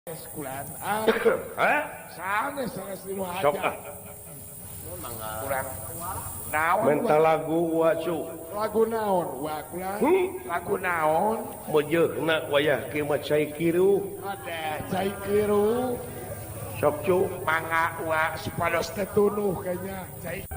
Kulan ah. Hah? Sanes sanes di nu Sok haja. ah. Kurang naon Menta lagu wacu. Lagu naon wa kulan? Lagu naon? Mejeuhna wayah kieu mah cai kiruh. Ada cai kiruh. Sok cu. Mangga wa supados teh tunuh kayaknya. Cai.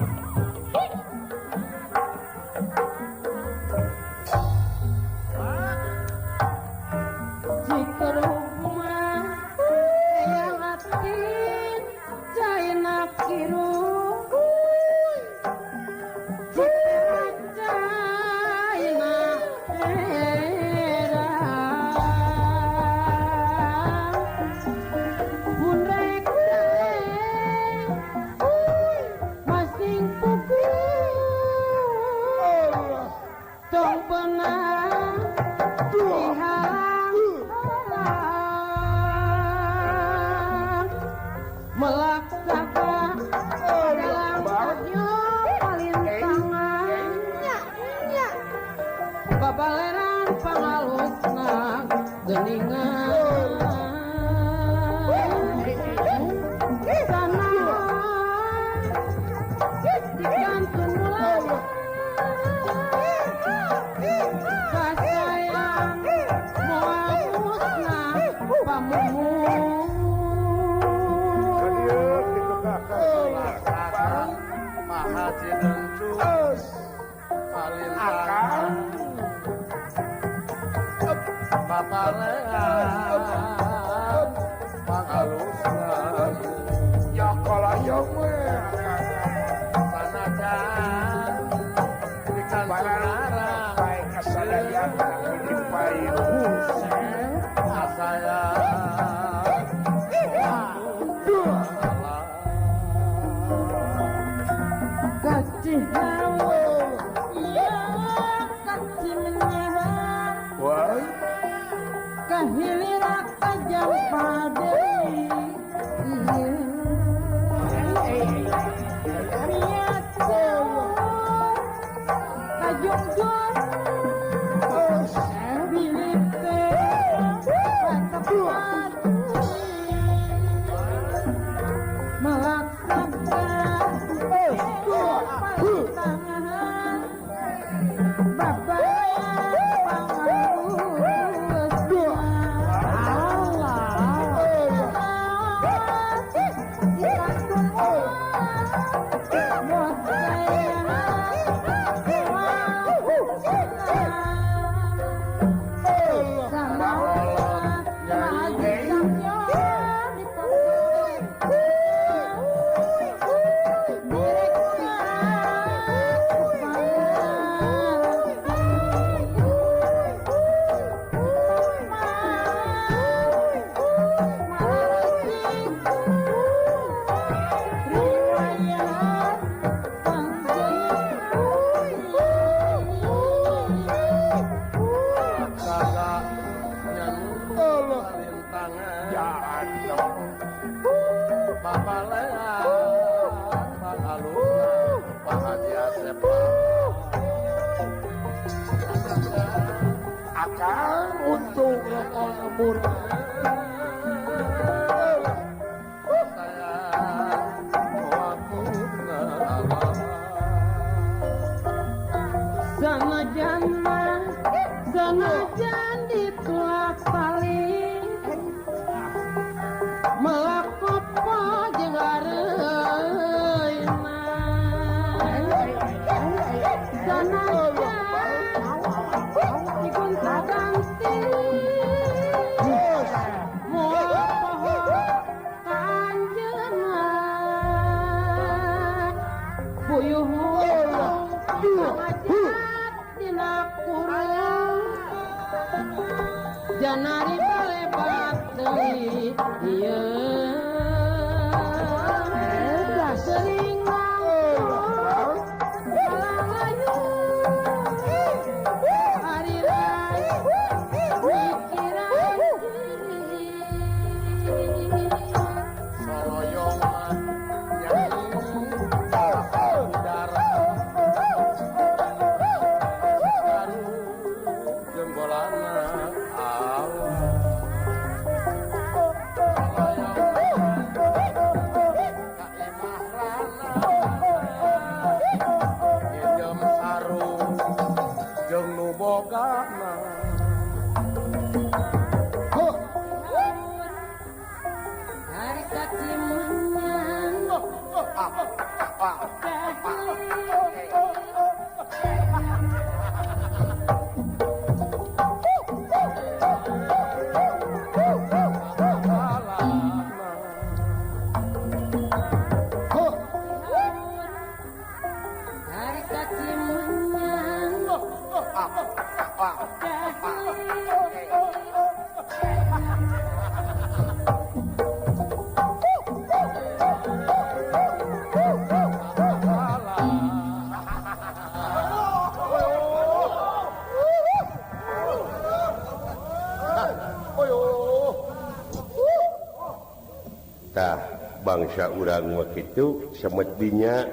Tah bangsa urang mah kitu semestinya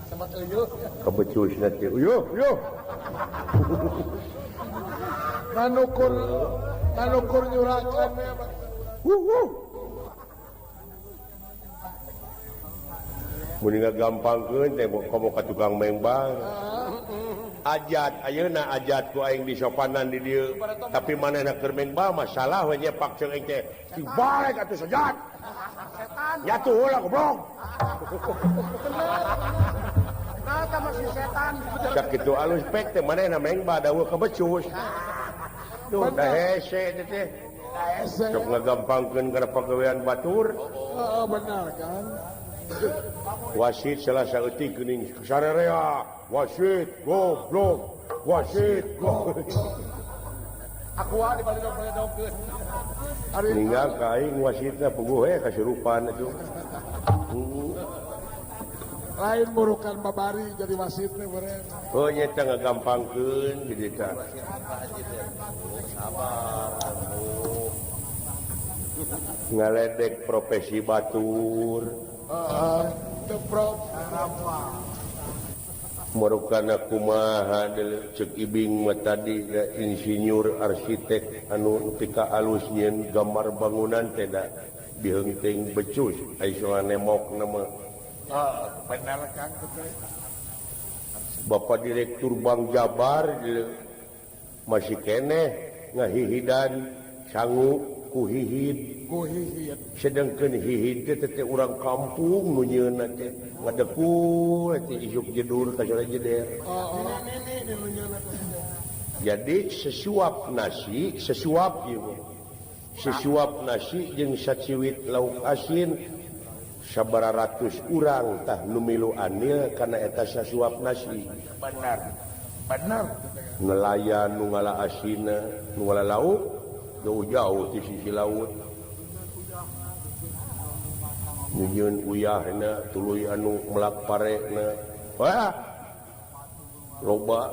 semet eueuh kebecusna teh uyuh uyuh. Nanukur nanukur nyurakan wuh. Mun ngagampangkeun teh komo ka tukang mengbang. Ajat ayeuna ajat ku aing disopanan di dieu tapi manehna keur mengbang masalah we nyepak ceung aing teh dibalik atuh sajat. Setan. Jatuh heula goblok. Nah, tah masih setan. Sakitu alus pek teh manehna mengbang daweuh kabecus. Duh da hese teh teh. Sok ngagampangkeun kana pagawean batur. Heeh benar kan. Wasit salah saeutik geuning sarerea wasit goblok wasit goblok. Aqua di balik dongkeun. Ninggal ka aing wasitna puguh we kasurupan atuh. Lain burukan babari jadi wasit teh beureun. Oh nya teh ngagampangkeun kitu tah. Sabar. Ngaledek profesi batur. Merukana kumaha cek ibing mah tadi insinyur arsitek anu nepi ka alus nyieun gambar bangunan teh da diheungting becus ai soal nemok mah. Benar Kang. Bapak Direktur Bank Jabar masih keneh ngahihidan sangu ku hihid. Sedangkan hihid teh teh urang kampung nu nyieunna teh ngadekul teh isuk jedur ka sore jeder. Jadi sesuap nasi, sesuap ieu. Sesuap nasi jeung saciwit lauk asin sabaraha ratus urang tah nu milu anil kana eta sasuap nasi. Benar. Benar. Nelayan nu ngala asina, nu ngala lauk jauh-jauh di sisi laut. Nyieun uyahna tuluy anu melak parena. Wah. Loba.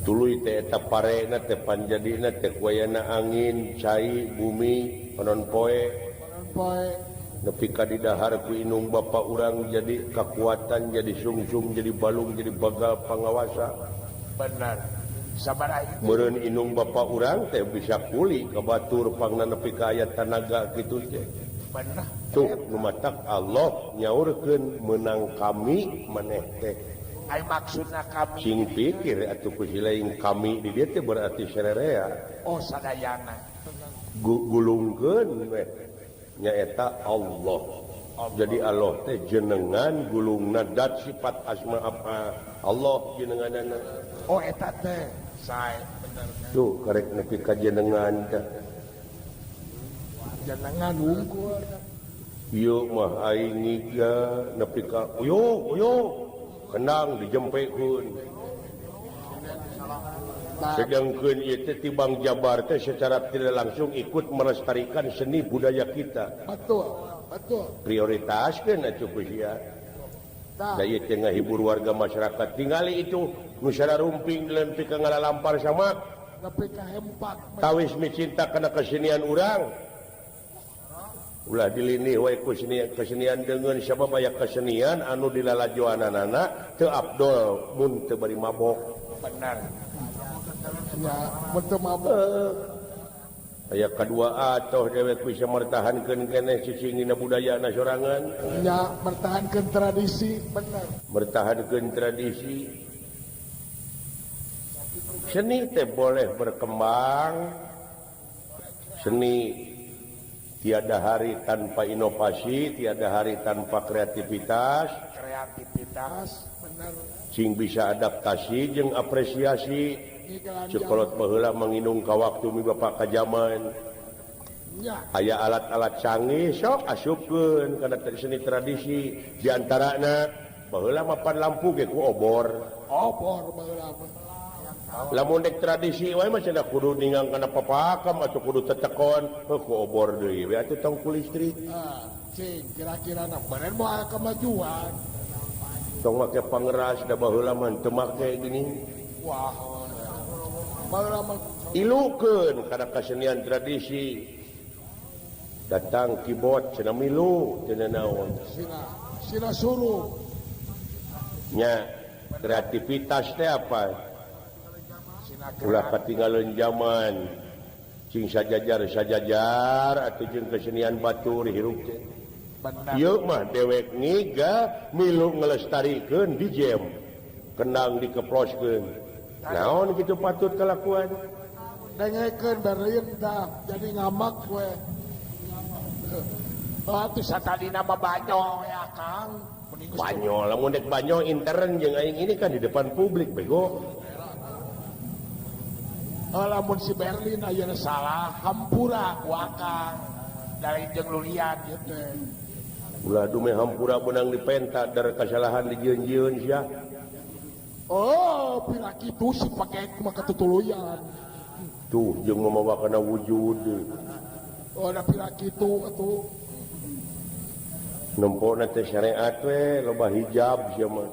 Tuluy teh eta parena teh panjadina teh wayana angin, cai, bumi, panon poe. Nepi ka didahar ku inung bapa urang jadi kakuatan, jadi sungsung, jadi balung, jadi bagal pangawasa. Benar. Sabar meureun inung bapa urang teh bisa pulih ka batur pangna nepi ka aya tanaga kitu teh. Benar. Tuh nu matak Allah nyaurkeun meunang kami maneh teh. Ai maksudna kami. Sing pikir atuh ku silaing kami di dieu teh berarti sarerea. Oh sadayana. Gulungkeun we nyaeta Allah. Jadi Allah teh jenengan gulungna dat sifat asma apa Allah jenenganana. Oh eta teh. Sae bener. Tuh karek nepi ka jenengan teh. Jenengan wungkul. Ieu mah aing ngiga nepi ka uyuh uyuh kendang dijempekeun. Sedangkeun ieu teh ti Bang Jabar teh secara tidak langsung ikut melestarikan seni budaya kita. Betul, betul. Prioritaskeun atuh ku sia. Da ieu teh ngahibur warga masyarakat. Tingali itu nu sararumping nepi ka ngalalampar sama nepi ka hempak. Tawis micinta kana kesenian urang. Ulah dilini wae ku kesenian deungeun sabab aya kesenian anu dilalajoananana teu abdol mun teu bari mabok. Benar. Ya, mun teu mabok. Aya kadua atoh dewek bisa mertahankeun keneh cicingina budayana sorangan. Ya, mertahankeun tradisi, bener. Mertahankeun tradisi. Seni teh boleh berkembang. Seni tiada hari tanpa inovasi, tiada hari tanpa kreativitas. Kreativitas, bener. Cing bisa adaptasi jeung apresiasi. Cekolot baheula manginung ka waktu mi bapak ka zaman. Aya alat-alat canggih sok asupkeun kana seni tradisi. Di antarana baheula mapan lampu ge ku obor. Obor baheula mah. Lamun dek tradisi wae mah cenah kudu ningang kana papakam atuh kudu tetekon heuh ku obor deui we atuh tong ku listrik. Ah, cing kira-kira na beureun moal kemajuan. Tong make pangeras da baheula mah teu make geuning. Wah. Baheula mah ilukeun kana kasenian tradisi. Datang keyboard cenah milu cenah naon. Sina suruh. Nya kreativitas teh apa? Ulah katinggalan zaman. Cing sajajar-sajajar atuh jeung kesenian batur hirup teh. Ieu mah dewek ngiga milu ngelestarikeun di jam. Kendang dikeploskeun. Naon kitu patut kalakuan? Dengekeun Berlin tah jadi ngamak we. Atuh satadina mah banyol ya Kang. Banyol lamun dek banyol intern jeung aing ini kan di depan publik bego. Lamun si Berlin ayeuna salah hampura ku Akang dari jeung lulian ieu teh. Ulah dume hampura beunang dipenta dar kasalahan dijieun-jieun sia. Oh, pira kitu si pake mah katutuluyan. Tuh jeung mamawa kana wujud. Oh, da pira kitu atuh. Nempona teh syariat we loba hijab sia mah.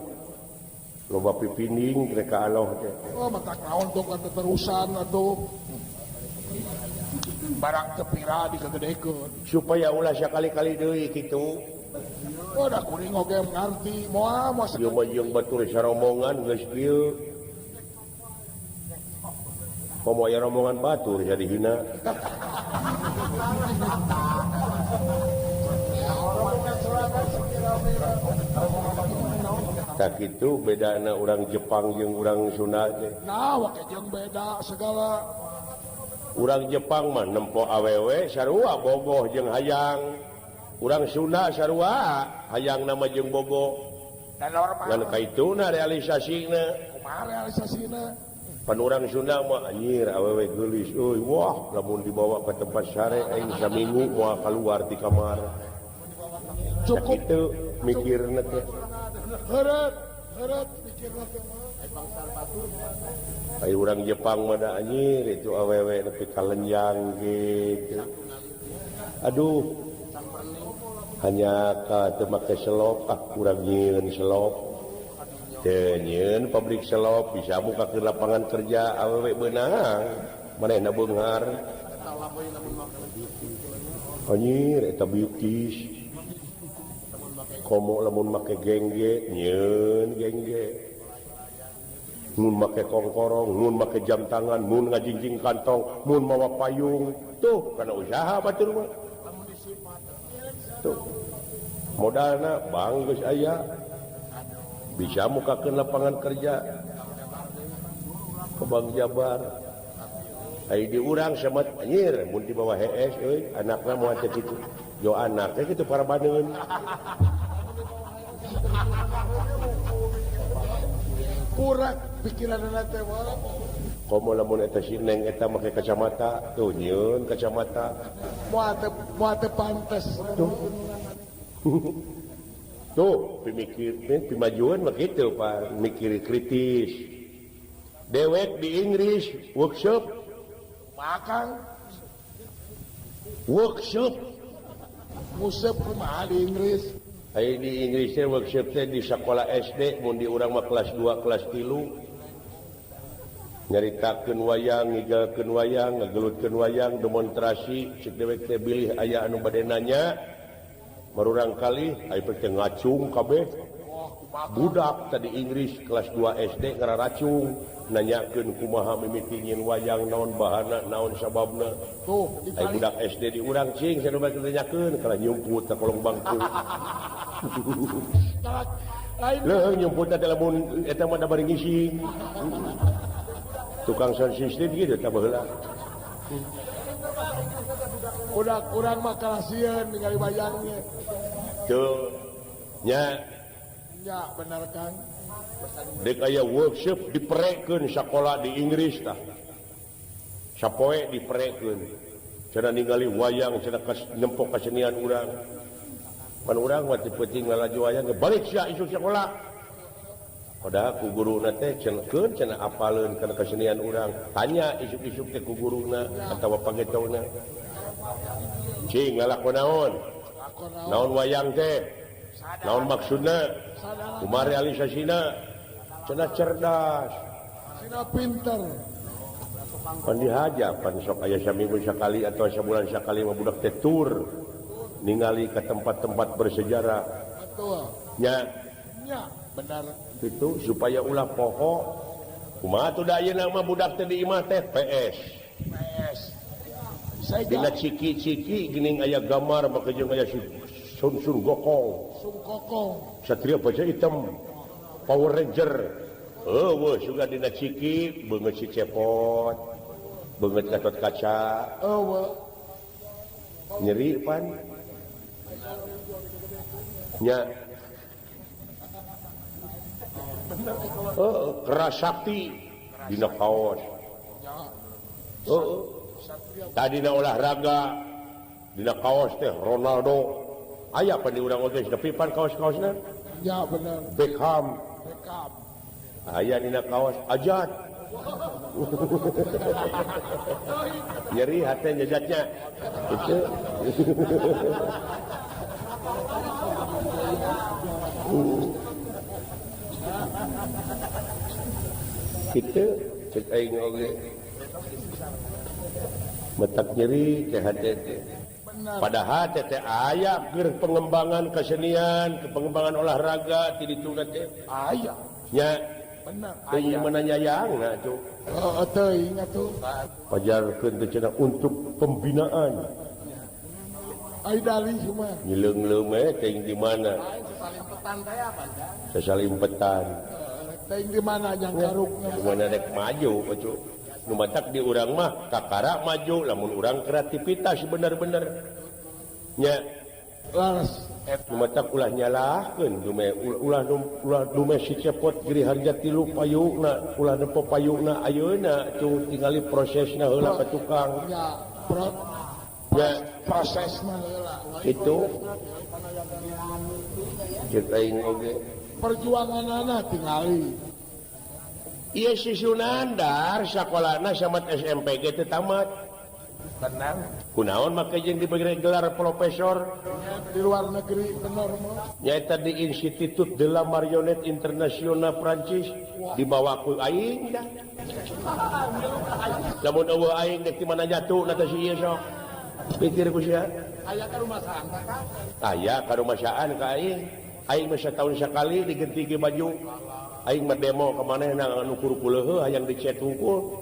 Loba pipinding rek ka Allah teh. Oh, matak naon tong terusan atuh. Barang teu pira dikagedekeun. Supaya ulah sakali-kali deui kitu. Oh, da kuring oge ngarti moal moal. Ieu mah jeung batur saromongan geus kieu. Komo aya rombongan batur jadi hina. Tak itu bedana orang Jepang jeung orang Sunda teh. Nah, wake jeung beda segala. Urang Jepang mah nempo awewe sarua bogoh jeung hayang. Urang Sunda sarua hayang nama jeung bogoh. Dan normal. Ngan kaituna realisasina. Kumaha realisasina? Pan urang Sunda mah anjir awewe geulis euy wah lamun dibawa ke tempat sare aing saminggu moal kaluar ti kamar. Cukup itu mikirna teh. Heureut, heureut mikirna teh mah. Ai urang Jepang mah da anjir itu awewe nepi ka lenjang gitu. Aduh. Hanya ka teu make selop ah urang nyieun selop. Teu nyieun pabrik selop bisa buka ke lapangan kerja awewe beunang manehna beunghar. Anjir eta biukis. Komo lamun make gengge nyieun gengge. Mun make kongkorong, mun make jam tangan, mun ngajingjing kantong, mun mawa payung. Tuh kana usaha batur mah. Tuh. Modalna bang geus aya. Bisa mukakeun lapangan kerja. Ke Bank Jabar. Ai di urang samet anjir mun dibawa hees euy anakna moal teh kitu. Jo anak teh kitu parabaneun. Kurang pikiranna teh mah. Komo lamun eta si Neng eta make kacamata, tuh nyieun kacamata. Moal teu pantes. Tuh. Tuh pimikir pimajuan mah kitu Pak, mikir kritis. Dewek di Inggris workshop makan workshop ngusep kumaha di Inggris. Ai di Inggris teh workshop teh di sekolah SD mun di urang mah kelas 2 kelas 3 nyaritakeun wayang ngigalkeun wayang ngagelutkeun wayang demonstrasi cek dewek teh bilih aya anu bade nanya marurang kali ai teh ngacung kabeh budak tadi Inggris kelas 2 SD ngararacung nanyakeun kumaha mimiti nyieun wayang naon bahana naon sababna. Tuh, ai budak SD di urang cing cenah bade nanyakeun kalah nyumput ka kolong bangku. Leuh nyumput teh lamun eta mah da bari ngising. Tukang sound system gitu tah baheula. Budak urang mah kalah sieun ningali wayangnya. Tuh nya. Ya benar Kang. Dek aya workshop diperekeun sakola di Inggris tah. Sapoe diperekeun. Cenah ningali wayang cenah nempok kasenian urang. Pan urang mah teu penting ngalaju wayang balik sia isuk sakola. Padahal ku guruna teh cenkeun cenah apaleun kana kesenian urang. Tanya isuk-isuk teh ku guruna atawa pangetona. Cing ngalakon naon? Naon wayang teh? Naon maksudna? Kumaha realisasina? Cenah cerdas. Cenah pinter. Pan dihaja pan sok aya saminggu sakali atau sabulan sakali mah budak teh tur ningali ka tempat-tempat bersejarah. Betul. Nya. Nya, benar. Itu supaya ulah poho. Kumaha tuh da ayeuna mah budak teh di imah teh PS. PS. Dina ciki-ciki geuning aya gambar make jeung aya si Sun Sun Gokong. Sun Gokong. Satria Baja Hitam. Power Ranger. Eueuh suga dina ciki beungeut si Cepot. Beungeut Gatot Kaca. Eueuh. Nyeri pan. Nya. Heeh, keras sakti dina kaos. Heeh. Tadina olahraga dina kaos teh Ronaldo. Aya pan di urang oge nepi pan kaos-kaosna? Ya bener. Beckham. Beckham. Aya dina kaos Ajat. Nyeri hate jajatnya. Itu. Kitu cek aing oge. Metak nyeri teh hate teh. Padahal teh teh aya keur pengembangan kesenian, pengembangan olahraga ti ditu teh. Aya. Nya bener. Teuing mana nyayangna tuh. Heeh, teuing atuh. Pajarkeun teh cenah untuk pembinaan. Ai dalih mah. Nyileung-leung we teuing di mana? Sasalim petan. Teuing di mana jangkarukna? Di mana rek maju atuh. Nu matak di urang mah kakara maju lamun urang kreativitas bener-bener. Nya. Laras. Nu matak ulah nyalahkeun dume ulah ulah dume si Cepot Giri Harja tilu payungna ulah nempo payungna ayeuna tuh tingali prosesna heula ka tukang. Ya, ya prosesna heula. Itu cek aing oge. Perjuanganana tingali. Ieu si Sunandar sakolana samat SMP ge teu tamat. Tenang. Kunaon make jeung diberi gelar profesor di luar negeri bener mah. Nyaeta di Institut de la Marionette Internationale Prancis dibawa ku aing dah. Lamun eueuh aing dek di mana jatuh na teh si ieu sok. Pikir ku sia. Aya karumasaan ka? Aya karumasaan ka aing. Aing mah sataun sakali digenti ge baju. Aing mah demo ka manehna anu kurukuleuheuh hayang dicet hungkul.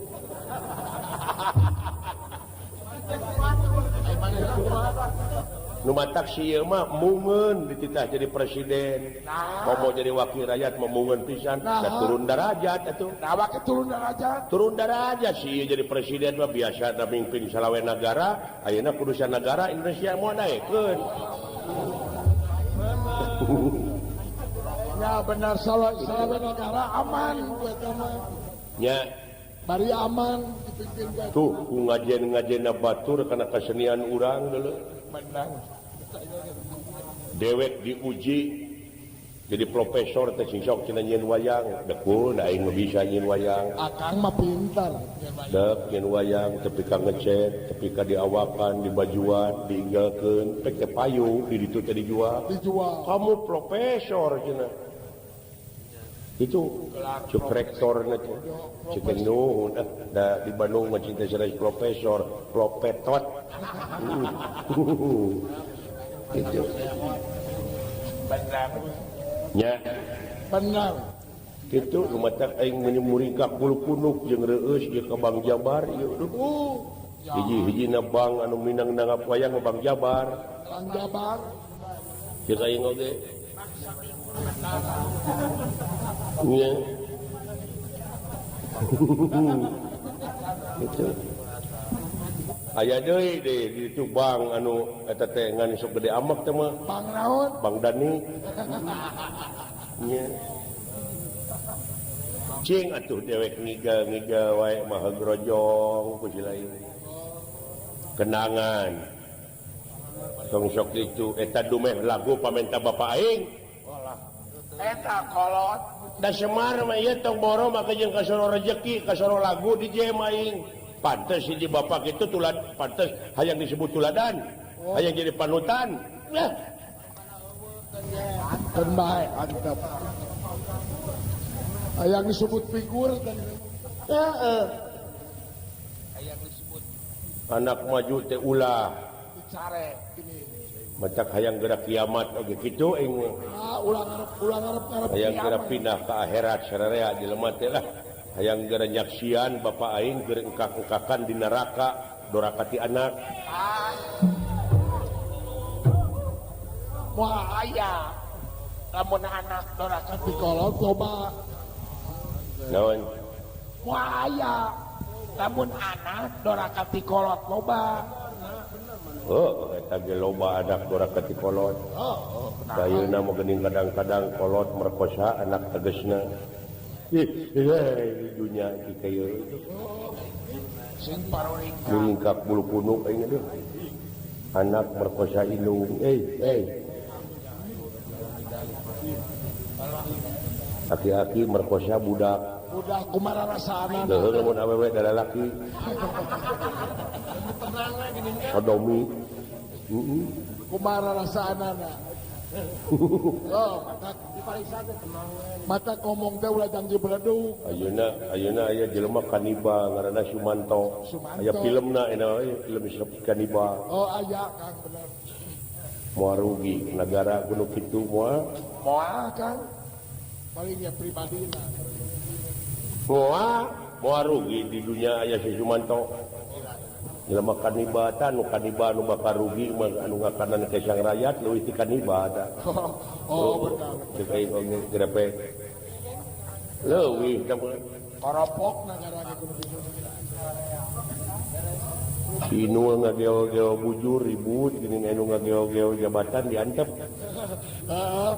Nu matak si ieu mah mungeun dititah jadi presiden. Komo jadi wakil rakyat memungeun pisan, da turun darajat atuh. Nah, wakil turun darajat. Turun darajat si ieu jadi presiden mah biasa da mimpin salawe nagara, ayeuna kudusan nagara Indonesia moal daekeun. Ya benar salawe nagara aman eta mah. Nya bari aman dipimpin ka. Tuh ku ngajen-ngajena batur kana kesenian urang deuleu. Menang. Dewek diuji jadi profesor teh sing sok cenah nyieun wayang. Dekul da aing mah bisa nyieun wayang. Akang mah pintar. Dek nyieun wayang tepi ka ngecet, tepi ka diawakan, dibajuan, diinggalkeun, pek teh payu di ditu teh dijual. Dijual. Kamu profesor cenah. Itu cek rektorna teh. Cek nuhun da di Bandung mah cinta sanes profesor, propetot. Gitu. Benar. Nya. Benar. Kitu lumatak aing menyemurikak bulu punuk jeung reueus jeung ka Bang Jabar ieu duh. Hiji-hijina bang anu minang nanggap wayang Bang Jabar. Bang Jabar. Cek aing oge. Nya. Gitu. Aya deui di ditu bang anu eta teh ngan sok gede amek teh mah. Bang naon? Bang Dani. Nya. Cing atuh dewek ngigal-ngigal wae mah grojong ku si lain. Kenangan. Tong sok ditu eta dumeh lagu pamenta bapak aing. Eta kolot. Da Semar mah ieu tong boro make jeung kasoro rejeki, kasoro lagu di jam aing. Pantes hiji bapak itu tulad, pantes hayang disebut tuladan, hayang jadi panutan. Nah. Keun bae antep. Hayang disebut figur kan. Heeh. Anak maju teh ulah macak hayang gerak kiamat oge kitu aing mah. Ulah ngarep hayang gerak pindah ka akhirat sararea jelema teh lah. Hayang geura nyaksian bapa aing keur engkak-engkakan di neraka doraka ti anak. Moal aya lamun anak doraka ti kolot loba. Naon? Moal aya lamun anak doraka ti kolot loba. Oh, eta ge loba anak doraka ti kolot. Oh, ayeuna mah geuning kadang-kadang kolot merkosa anak tegesna. Ih, dunia iki kieu. Sing paroringkak. Ringkak bulu punuk aing aduh. Anak merkosa indung. Aki-aki merkosa budak. Budak kumaha rasana? Heuh lamun awewe da lalaki. Sodomi. Heeh. Kumaha rasaanana? Oh, mata dipariksa teh tenang. Mata ngomong teh ulah janji beledug. Ayeuna aya jelema kanibal ngaranna Sumanto. Aya filmna aya film kanibal. Oh, aya Kang bener. Moal rugi negara kudu kitu moal. Moal Kang. Paling ya pribadina. Moal rugi di dunia aya si Sumanto. Jelema kanibal tah nu kanibal nu bakal rugi mah anu ngakanan ke sang rakyat leuwih ti kanibal tah. Oh, benar. Cek aing oge grepe. Leuwih tah koropok nagara ge kudu kitu. Si Inul ngageo-geo bujur ribut geuning anu ngageo-geo jabatan diantep. Heeh.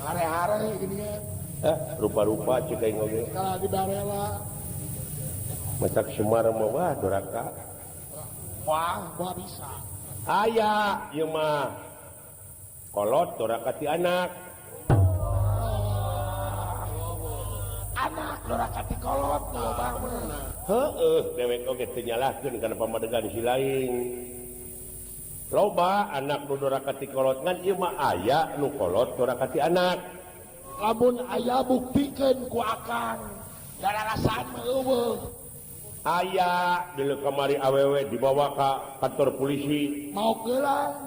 Hare-hare geuning. Rupa-rupa cek aing oge. Kalah dibarela. Masak Semar mah wah doraka. Wah, wah bisa. Aya ieu mah. Kolot doraka ti anak. Anak doraka ti kolot loba mah. Heueuh, dewek oge teu nyalahkeun kana pamadegan si lain. Loba anak nu doraka ti kolot ngan ieu mah aya nu kolot doraka ti anak. Lamun aya buktikeun ku akang. Dararasaan mah eueuh. Aya dulu kamari awewe dibawa ke kantor polisi. Mau gelang.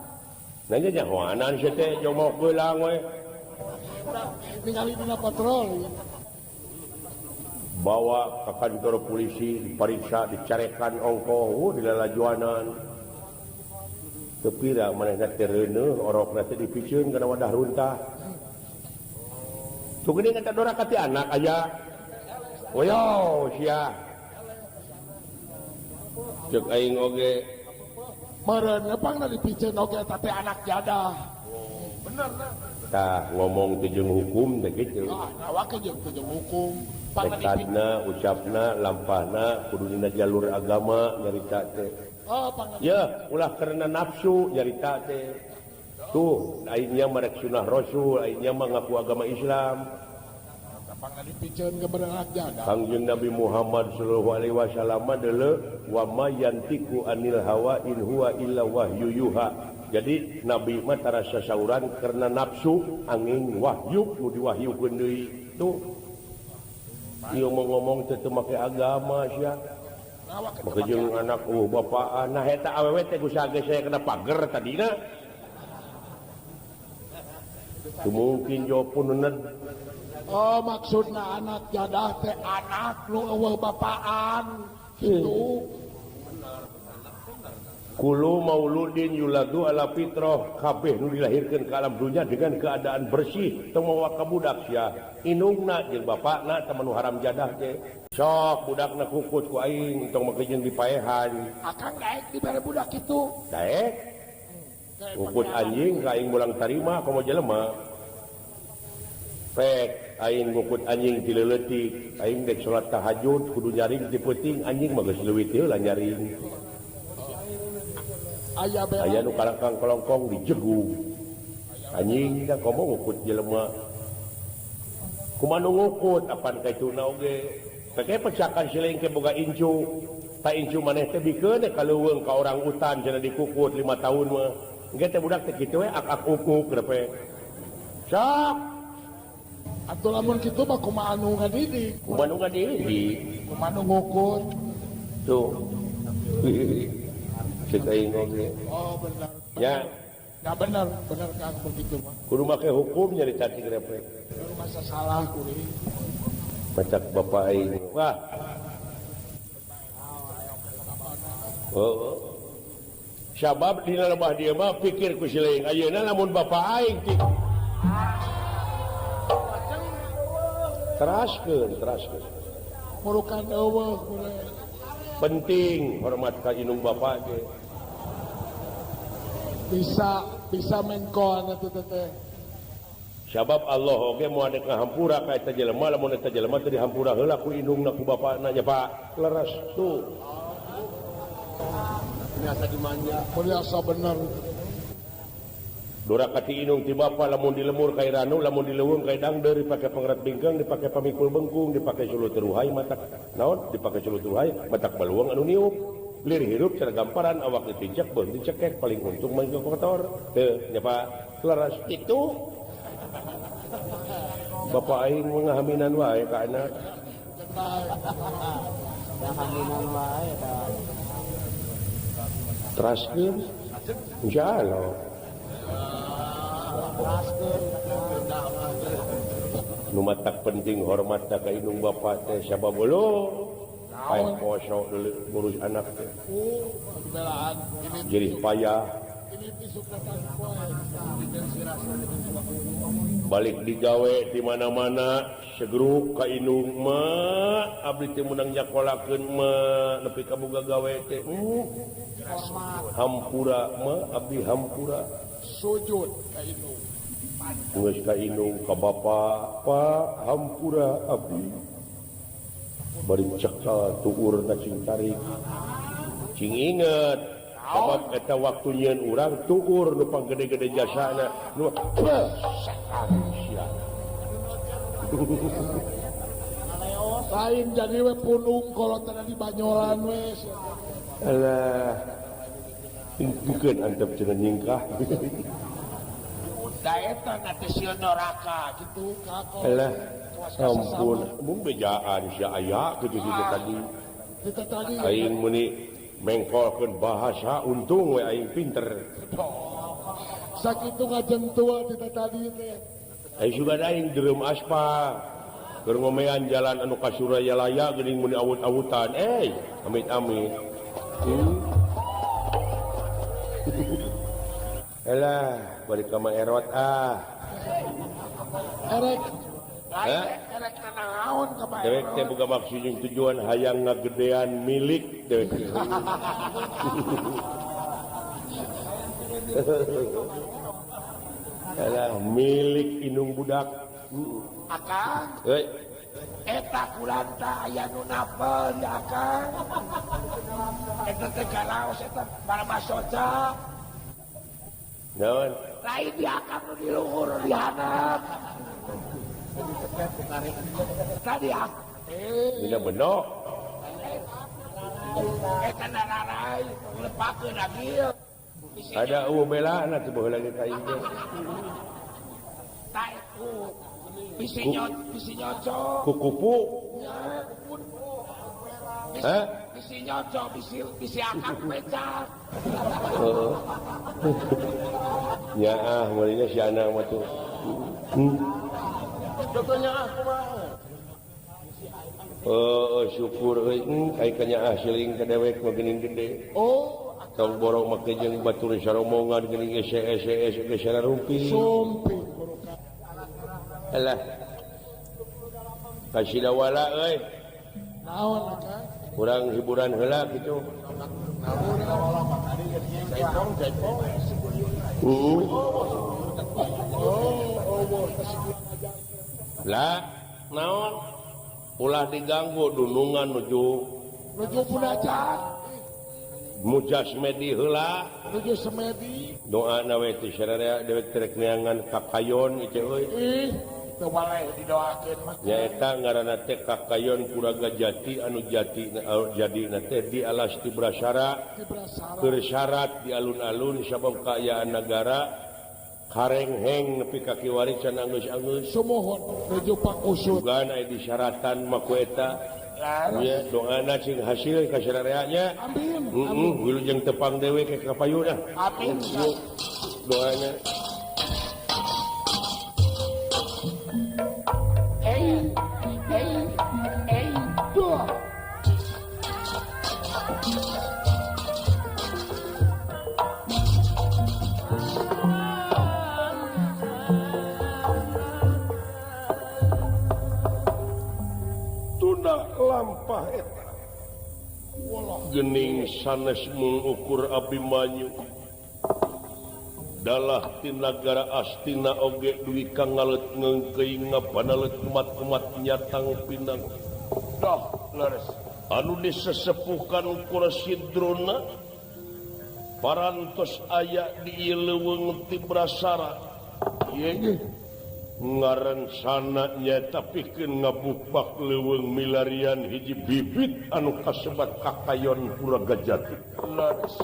Nanya nyahoanan sia teh jeung mau gelang we. Ningali dina patroli. Bawa ke kantor polisi diperiksa, dicarekan ongkoh dilalajuanan. Teu pira manehna teh reuneuh orokna teh dipiceun kana wadah runtah. Tuh geuning eta doraka ti anak aya. Oyo sia. Cek aing oge meureun pangna dipiceun oge eta teh anak jadah. Bener na. Tah ngomong teh jeung hukum teh kitu. Ah, awak jeung teh jeung hukum. Tekadna, ucapna, lampahna kudu dina jalur agama nyarita teh. Oh, pangna. Ya, ulah karena nafsu nyarita teh. Tuh, aingnya marek sunah rasul, aingnya mah ngaku agama Islam. Kangjeng Nabi Muhammad sallallahu alaihi wasallam deuleu wa ma yantiqu anil hawa in huwa illa wahyu yuha. Jadi Nabi mah tara sasauran karena nafsu angin wahyu nu diwahyukeun deui. Tuh. Ieu mah ngomong teh teu make agama sia. Make jeung anak bapaan. Nah eta awewe teh ku saha geus saya kena pager tadina. Teu mungkin jawab pun. Oh maksudna anak jadah teh anak nu eueuh bapaan kitu. Kulu mauludin yuladu ala fitrah, kabeh nu dilahirkeun ka alam dunya dengan keadaan bersih teu mawa ka budak sia. Indungna jeung bapakna teh nu haram jadah teh. Sok budakna kukut ku aing tong make jeung dipaehan. Akang daek dibere budak kitu. Daek. Kukut anjing ka aing mulang tarima komo jelema. Pek aing ngukut anjing ti leuletik, aing dek salat tahajud kudu nyaring ti peuting anjing mah geus leuwih teh lah nyaring. Aya nu kalangkang kolongkong dijegu. Anjing da komo ngukut jelema. Kumaha nu ngukut apan kaituna oge. Peke pecakan sileng ke boga incu. Ta incu maneh teh bikeun ka leuweung ka orang utan cenah dikukut 5 tahun mah. Engke teh budak teh kitu we ak-ak ukuk grepe. Sok Atuh lamun kitu mah kumaha anu ngadidik? Kumaha nu ngadidik? Kumaha nu ngukur? Tuh. Cek aing oge. Oh benar. Ya. Ya benar, benar Kang begitu mah. Kudu make hukum nyari cacing refleks. Kudu masa salah kuring. Macak bapak aing. Wah. Oh. Sabab dina lebah dieu mah pikir ku si leung ayeuna lamun bapak aing ti. Teraskeun, teraskeun. Murukan eueuh penting hormat ka indung bapak ge. Bisa mengkon atuh teh. Sabab Allah oge moal dek ngahampura ka eta jelema lamun eta jelema teu dihampura heula ku indungna ku bapakna nya Pak. Leres tuh. Biasa dimanja. Biasa bener. Dora kati indung ti bapa lamun dilemur ka iranu lamun dileuweung ka dangdeur dipake pangret bingkeung dipake pamikul bengkung dipake suluh teruhai matak naon dipake suluh teruhai matak baluang anu niup. Lir hirup cara gamparan awak ditincak beuh dicekek paling untung mah kotor teu nya Pak leres kitu. Bapak aing ngahaminan wae ka anak. Ngahaminan wae ka. Teraskeun insyaallah. Nu matak penting hormat ka indung bapa teh sabab lo paeh poso ngurus anak teh. Jerih payah. Balik digawe di mana-mana segruk ka indung mah abdi teh meunang nyakolakeun mah nepi ka boga gawe teh. Hampura mah abdi hampura sujud ka indung. Geus ka indung ka bapa, Pak hampura abdi. Bari cekal tuurna cing tarik. Cing inget sabab eta waktu nyieun urang tuur nu panggede-gede jasana nu setan sia. Lain jadi we punung kalau tadi banyolan we. Alah. Bukan antep cenah nyingkah. Da eta na teh sieun neraka kitu ka. Alah. Ampun, mung bejaan sia aya kitu kitu tadi. Kita tadi aing meuni mengkolkeun bahasa untung we aing pinter. Sakitu ngajentua kita tadi teh. Aing sugan aing dereum aspal. Keur ngomean jalan anu ka Surayalaya geuning meuni awut-awutan. Amit-amit. Elah, balik ka Mang Erot ah. Erek. Erek naon ka Pak? Dewek teh boga maksud jeung tujuan hayang ngagedean milik dewek teh. Alah, milik indung budak. Akang. Heuy. Eta kulanta aya nu napel ya akang. Eta teh garaos eta baramasoca. Naon? Lain di akang nu di luhur di handap. Tadi Dina benok. Eta nararai lepakeun agil. Ada eueuh belana teh baheula ge ka ieu. Taeku bisi nyoco. Kukupu. Hah? Bisi nyoco, bisi akang pecah. Heeh. Ya ah, meulina si anak mah tuh. Contohnya ah kumaha? Oh, syukur euy, ai kanyaah siling ka dewek mah geuning gede. Oh, tong borong make jeung batur saromongan geuning ese ese geus rumpi. Sumpih. Alah. Kasidawala euy. Naon akang? Urang hiburan heula kitu. Lah, naon? Ulah diganggu dunungan nuju punajat. Mujasmedi heula nuju semedi. Doa na we teh sararea dewek terek neangan kakayon ieu euy. Ih, teu baleh didoakeun mah. Nyaeta ngaranna teh kakayon Puraga Jati anu jati jadina teh di alas Tibrasara. Keur syarat di alun-alun sabab kaayaan nagara karengheng nepi ka kiwari can anggeus-anggeus. Sumuhun nuju pakusut. Sugan aya disyaratan mah ku eta Ya doana cing hasil ka sarareanya. Amin. Heeh, wilujeng tepang dewe ke kapayuna. Amin. Doana. Lampah eta gening sanes mengukur Abimanyu dalah ti nagara Astina oge duwi ka ngalet ngeungkeuy ngabanalet kumat-kumat nyatang pinang doh leres anu disesepuhkan ku Resi Drona parantos aya di ieu leuweung ti Brasara ieu ngarencana nyaeta pikeun ngabukbak leuweung milarian hiji bibit anu kasebat kakayon Puragajati. Leres.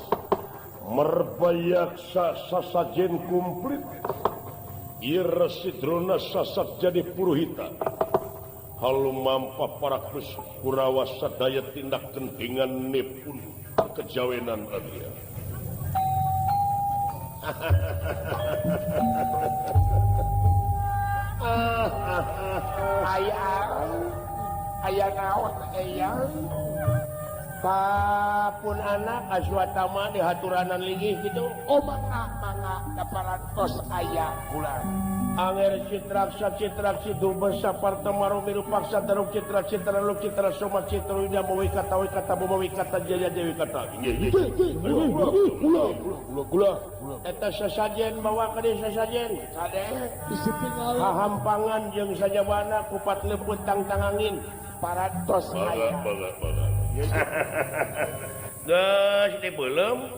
Merbayaksa sasajen komplit. Ieu Resi Drona sasat jadi puruhita. Halu mampa parakus Kurawa sadaya tindak kentingan nepun kejawenan Adria. Aya naon eyang kapun anak Aswatama di haturanan linggih gitu. Oh mangga mangga daparantos aya kula anger citraksa citraksi dubesa partamaru mirupaksa daruk citra citra luk citra soma citra wida mawikata wikata bumawikata jaya jaya wikata gula gula eta sesajen bawa ka dieu sesajen kade bisi tinggal hahampangan jeung sajabana kupat leupeut tangtang angin parantos aya geus dibeuleum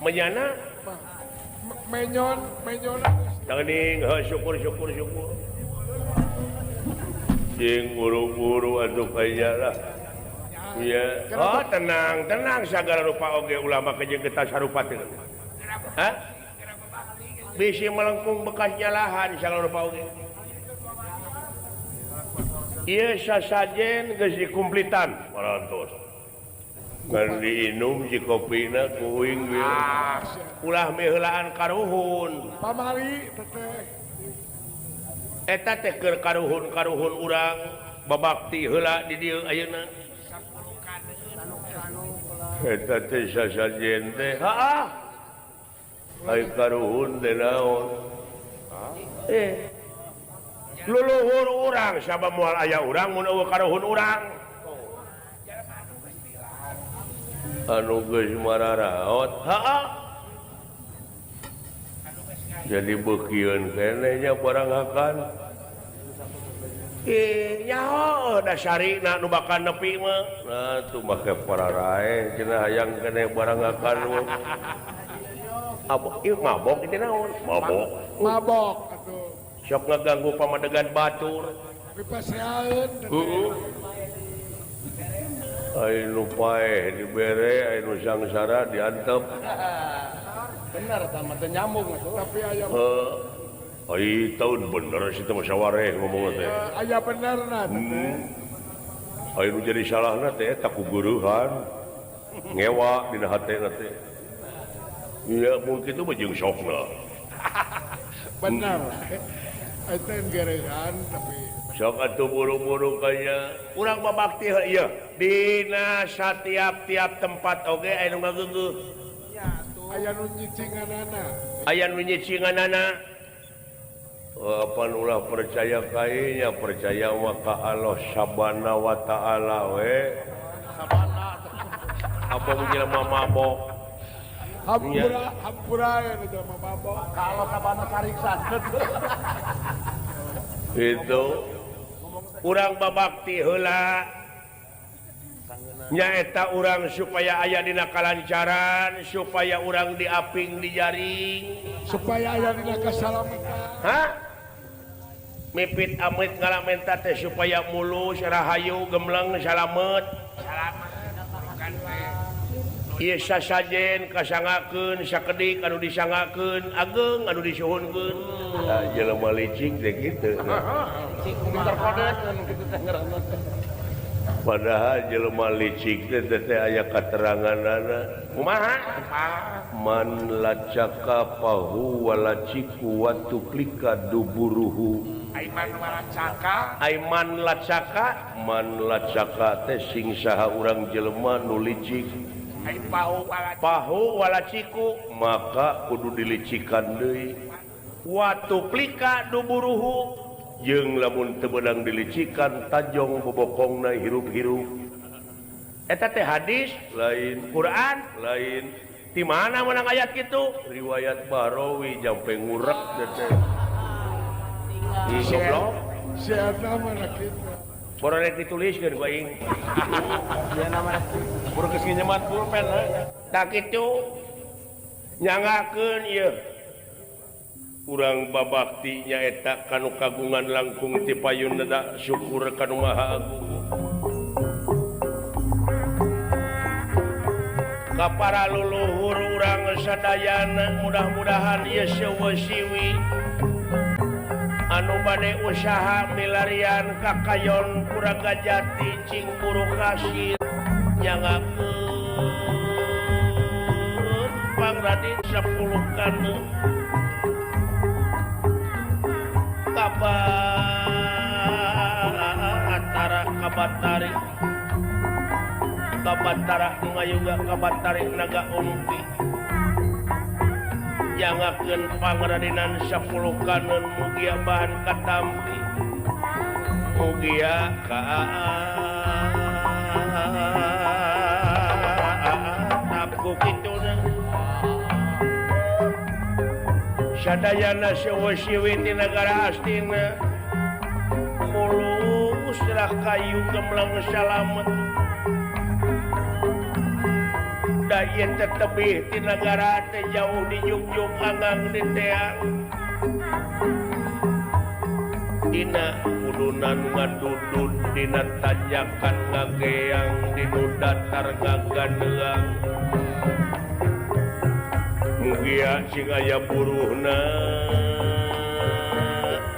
menyana menyon menyon teuning heuh syukur syukur syukur jeung buru-buru atuh kaya lah ieu oh tenang tenang sagala rupa oge ulama jeung getas sarupa teh hah bisi melengkung bekas nyalahan sagala rupa oge ieu sasajen geus dikumplitan parantos ngan diinum si kopina ku uing ulah miheulaan karuhun pamali teteh eta teh keur karuhun-karuhun urang babakti heula di dieu ayeuna eta teh sasajen teh haah ai karuhun teh naon luluhur urang sabab moal aya urang mun eueuh karuhun urang anu geus mararaot haah jadi beukieun keneh nya barang hakan nyaho dasarina nu bakal nepi mah nah tuh make pararae cenah hayang keneh barang hakan mah abok ieu mabok teh naon mabok mabok atuh sok ngaganggu pamadegan batur dipaseaeun heueuh ai nu paeh dibere ai nu sangsara diantep bener tah mah teu nyambung atuh tapi aya ai taun bener si teh musyawarah ngomong teh aya benerna teh ai nu jadi salahna teh eta kuguruhan ngewa dina hatena teh ieu mun kitu mah jeung sokna bener eta gerehan tapi sok atuh buru-buru kaya urang babakti ieu dina satiap-tiap tempat oge aya nu ngageugeuh aya nu nyicinganana aya nu nyicinganana apan ulah percaya kainya percaya mah ka Allah sabana wa taala we sabana apa mun jelema mabok hampura hampura ya jelema mabok ka Allah sabana kariksa itu urang babakti heula nyaeta urang supaya aya dina kalancaran supaya urang diaping di jaring supaya aya dina kasalamatan hah mipit amit ngalamenta teh supaya mulus rahayu gemleng salamet salamet ieu sasajen kasangakeun sakedik anu disangakeun ageng anu disuhunkeun tah jelema licik teh kitu pinter kodekeun kitu teh ngaranna. Padahal jelema licik teh teh aya kateranganana. Kumaha? Man lacaka pahu walaciku wa tuplika duburuhu. Aiman walacaka, aiman lacaka, man lacaka teh sing saha urang jelema nu licik. Ai pahu walaciku, pahu walaciku maka kudu dilicikan deui. Wa tuplika duburuhu. Jeung lamun teu beunang dilicikan tajong bobokongna hirup-hirup. Eta teh hadis lain, Quran lain. Di mana menang ayat kitu? Riwayat Bahrawi jampe ngurek teh. Goblok. Siapa mana kitu? Bororek dituliskeun ku aing. Ieu nama buru geus nginjeman pulpen heuh. Tah kitu nyangakeun ieu. Urang babakti nyaeta kanu kagungan langkung ti payun neda syukur kanu Maha Agung. Ka para luluhur urang sadayana mudah-mudahan ieu seueuh anu bade usaha milarian kakayon Puragajati cing buru kasih nyangakeun pangradin 10 kanu Kabatara kabatari kabatara ngayuga kabatari naga umpi jangakeun pangradinan 10 kanun mugia bahan katampi mugia ka tapku kituna sadayana seueuh ti nagara Astina mulus lah kayu gemlang salamet da ieu teh tebih ti nagara teh jauh di Jugjug anggang di teang dina udunan ngadudud dina tanjakan ngageang dinu datar ngaganeang mugia sing aya buruhna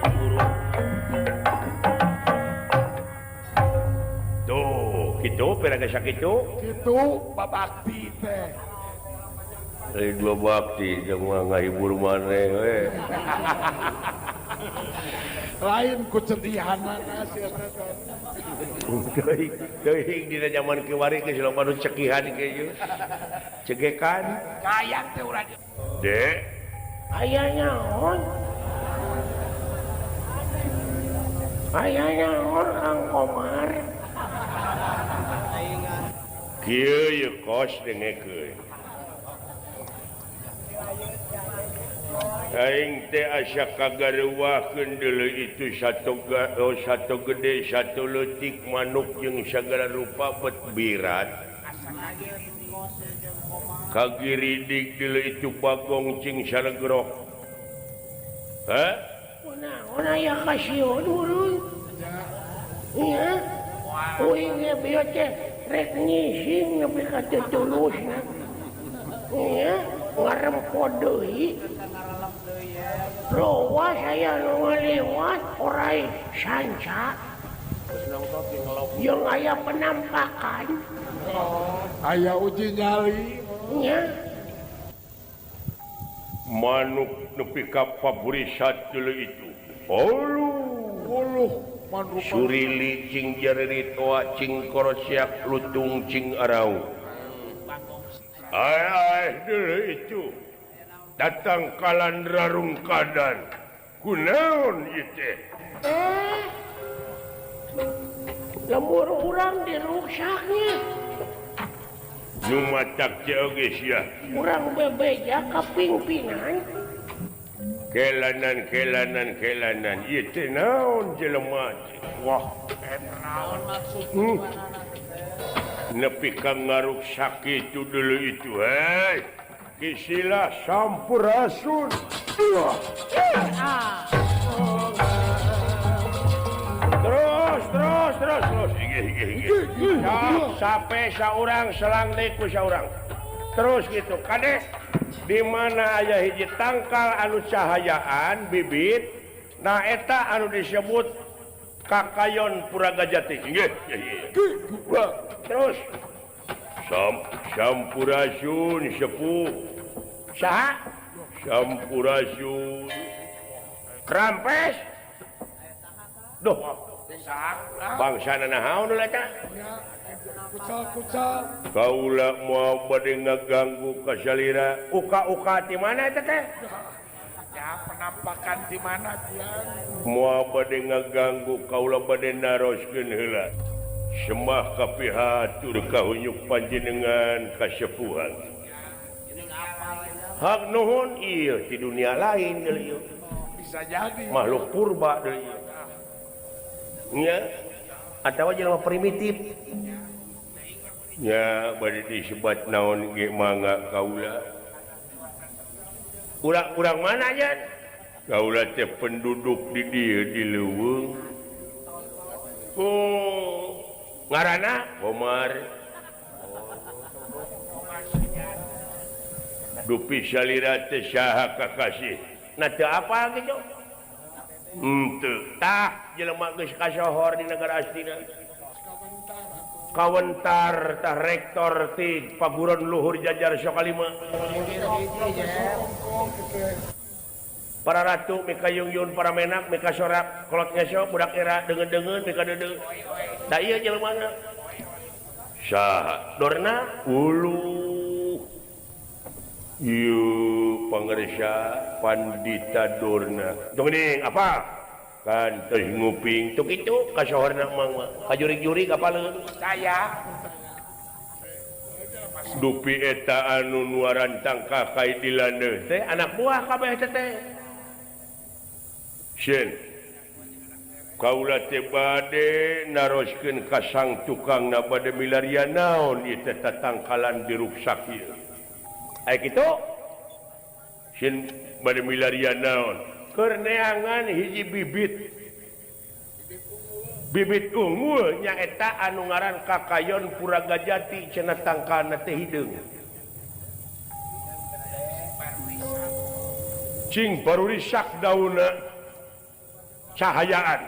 buruh tuh kitu pera geus sakitu kitu babakti teh lain babakti jeung mah ngahibur maneh we lain ku cedihanana sia teh teuing teuing dina jaman kiwari geus loba nu cekihan kieu cegekan kayang teh urang dek aya naon aya naon Kang Komar kieu ye kos dengekeun aing teh asa kagareuwahkeun deuleu itu satu satu gede satu leutik manuk jeung sagala rupa bet birat kagiridik deuleu itu bagong cing salegrok heh kunaon aya kasieun urang nya uing ge bieu teh rek ngising nepi ka teu tulusna nya ngarempo deui lowas aya nu ngalewat orai sanca jeung aya penampakan aya uji nyali nya manuk nepi ka paburisat deuleu itu uluh uluh surili cing jareritoa cing korosiak lutung cing arau ai ai deuleu itu datang kalan rarungkadan kunaon ieu teh lembur urang diruksaknya nu matak teh oge sia urang bebeja ka pingpinan kelanan kelanan kelanan ieu teh naon jelema teh wah naon maksudna nepi ka ngaruksak kitu deuleu itu hei Kisilah sampurasun. Terus terus terus terus. Sampai saurang selang deui ku saurang. Terus gitu. Kade di mana aya hiji tangkal anu cahayaan bibit, nah eta anu disebut Kakayon Puragajati. Nggih. Terus Sampurasun sepuh. Saha? Sampurasun. Krampes. Duh. Bangsana naon eta? Kucal-kucal. Kaula moal bade ngaganggu ka salira. Uka-uka ti mana eta teh? Ya, penampakan di mana pian? Moal bade ngaganggu kaula bade naroskeun heula. Semah kapihatur kahunyuk panjenengan kasepuhan. Hak nuhun ieu ti dunia lain deui ieu. Bisa jadi makhluk purba deui ieu. Nya atawa jelema primitif. Nya bade disebat naon ge mangga kaula. Urang-urang mana jan? Kaula teh penduduk di dieu di leuweung. Oh, ngaranna Omar. Dupi salira teh saha kakasih. Nah teu apal kitu? Henteu. Tah jelema geus kasohor di negara Astina. Kawentar tah rektor ti Paguron Luhur Jajar Sokalima. Para ratu mika yung-yun, para menak mika sorak, kolot ngesok budak era deungeun-deungeun mika deudeuh. Da ieu jelemana. Saha? Dorna ulu. Ieu pangersa Pandita Dorna. Tong apa? Kan teh nguping tuk itu kasohorna mang mah. Kajurig-jurig apaleun? Saya. Dupi eta anu nuaran tangka kai di landeuh teh anak buah kabeh teh teh. Sieun. Kaula teh bade naroskeun ka sang tukangna bade milarian naon ieu teh tatangkalan diruksak ieu. Aya kitu? Sieun bade milarian naon? Keur neangan hiji bibit. Bibit unggul nyaeta anu ngaran Kakayon Puragajati cenah tangkalna teh hideung. Cing barurisak daunna cahayaan.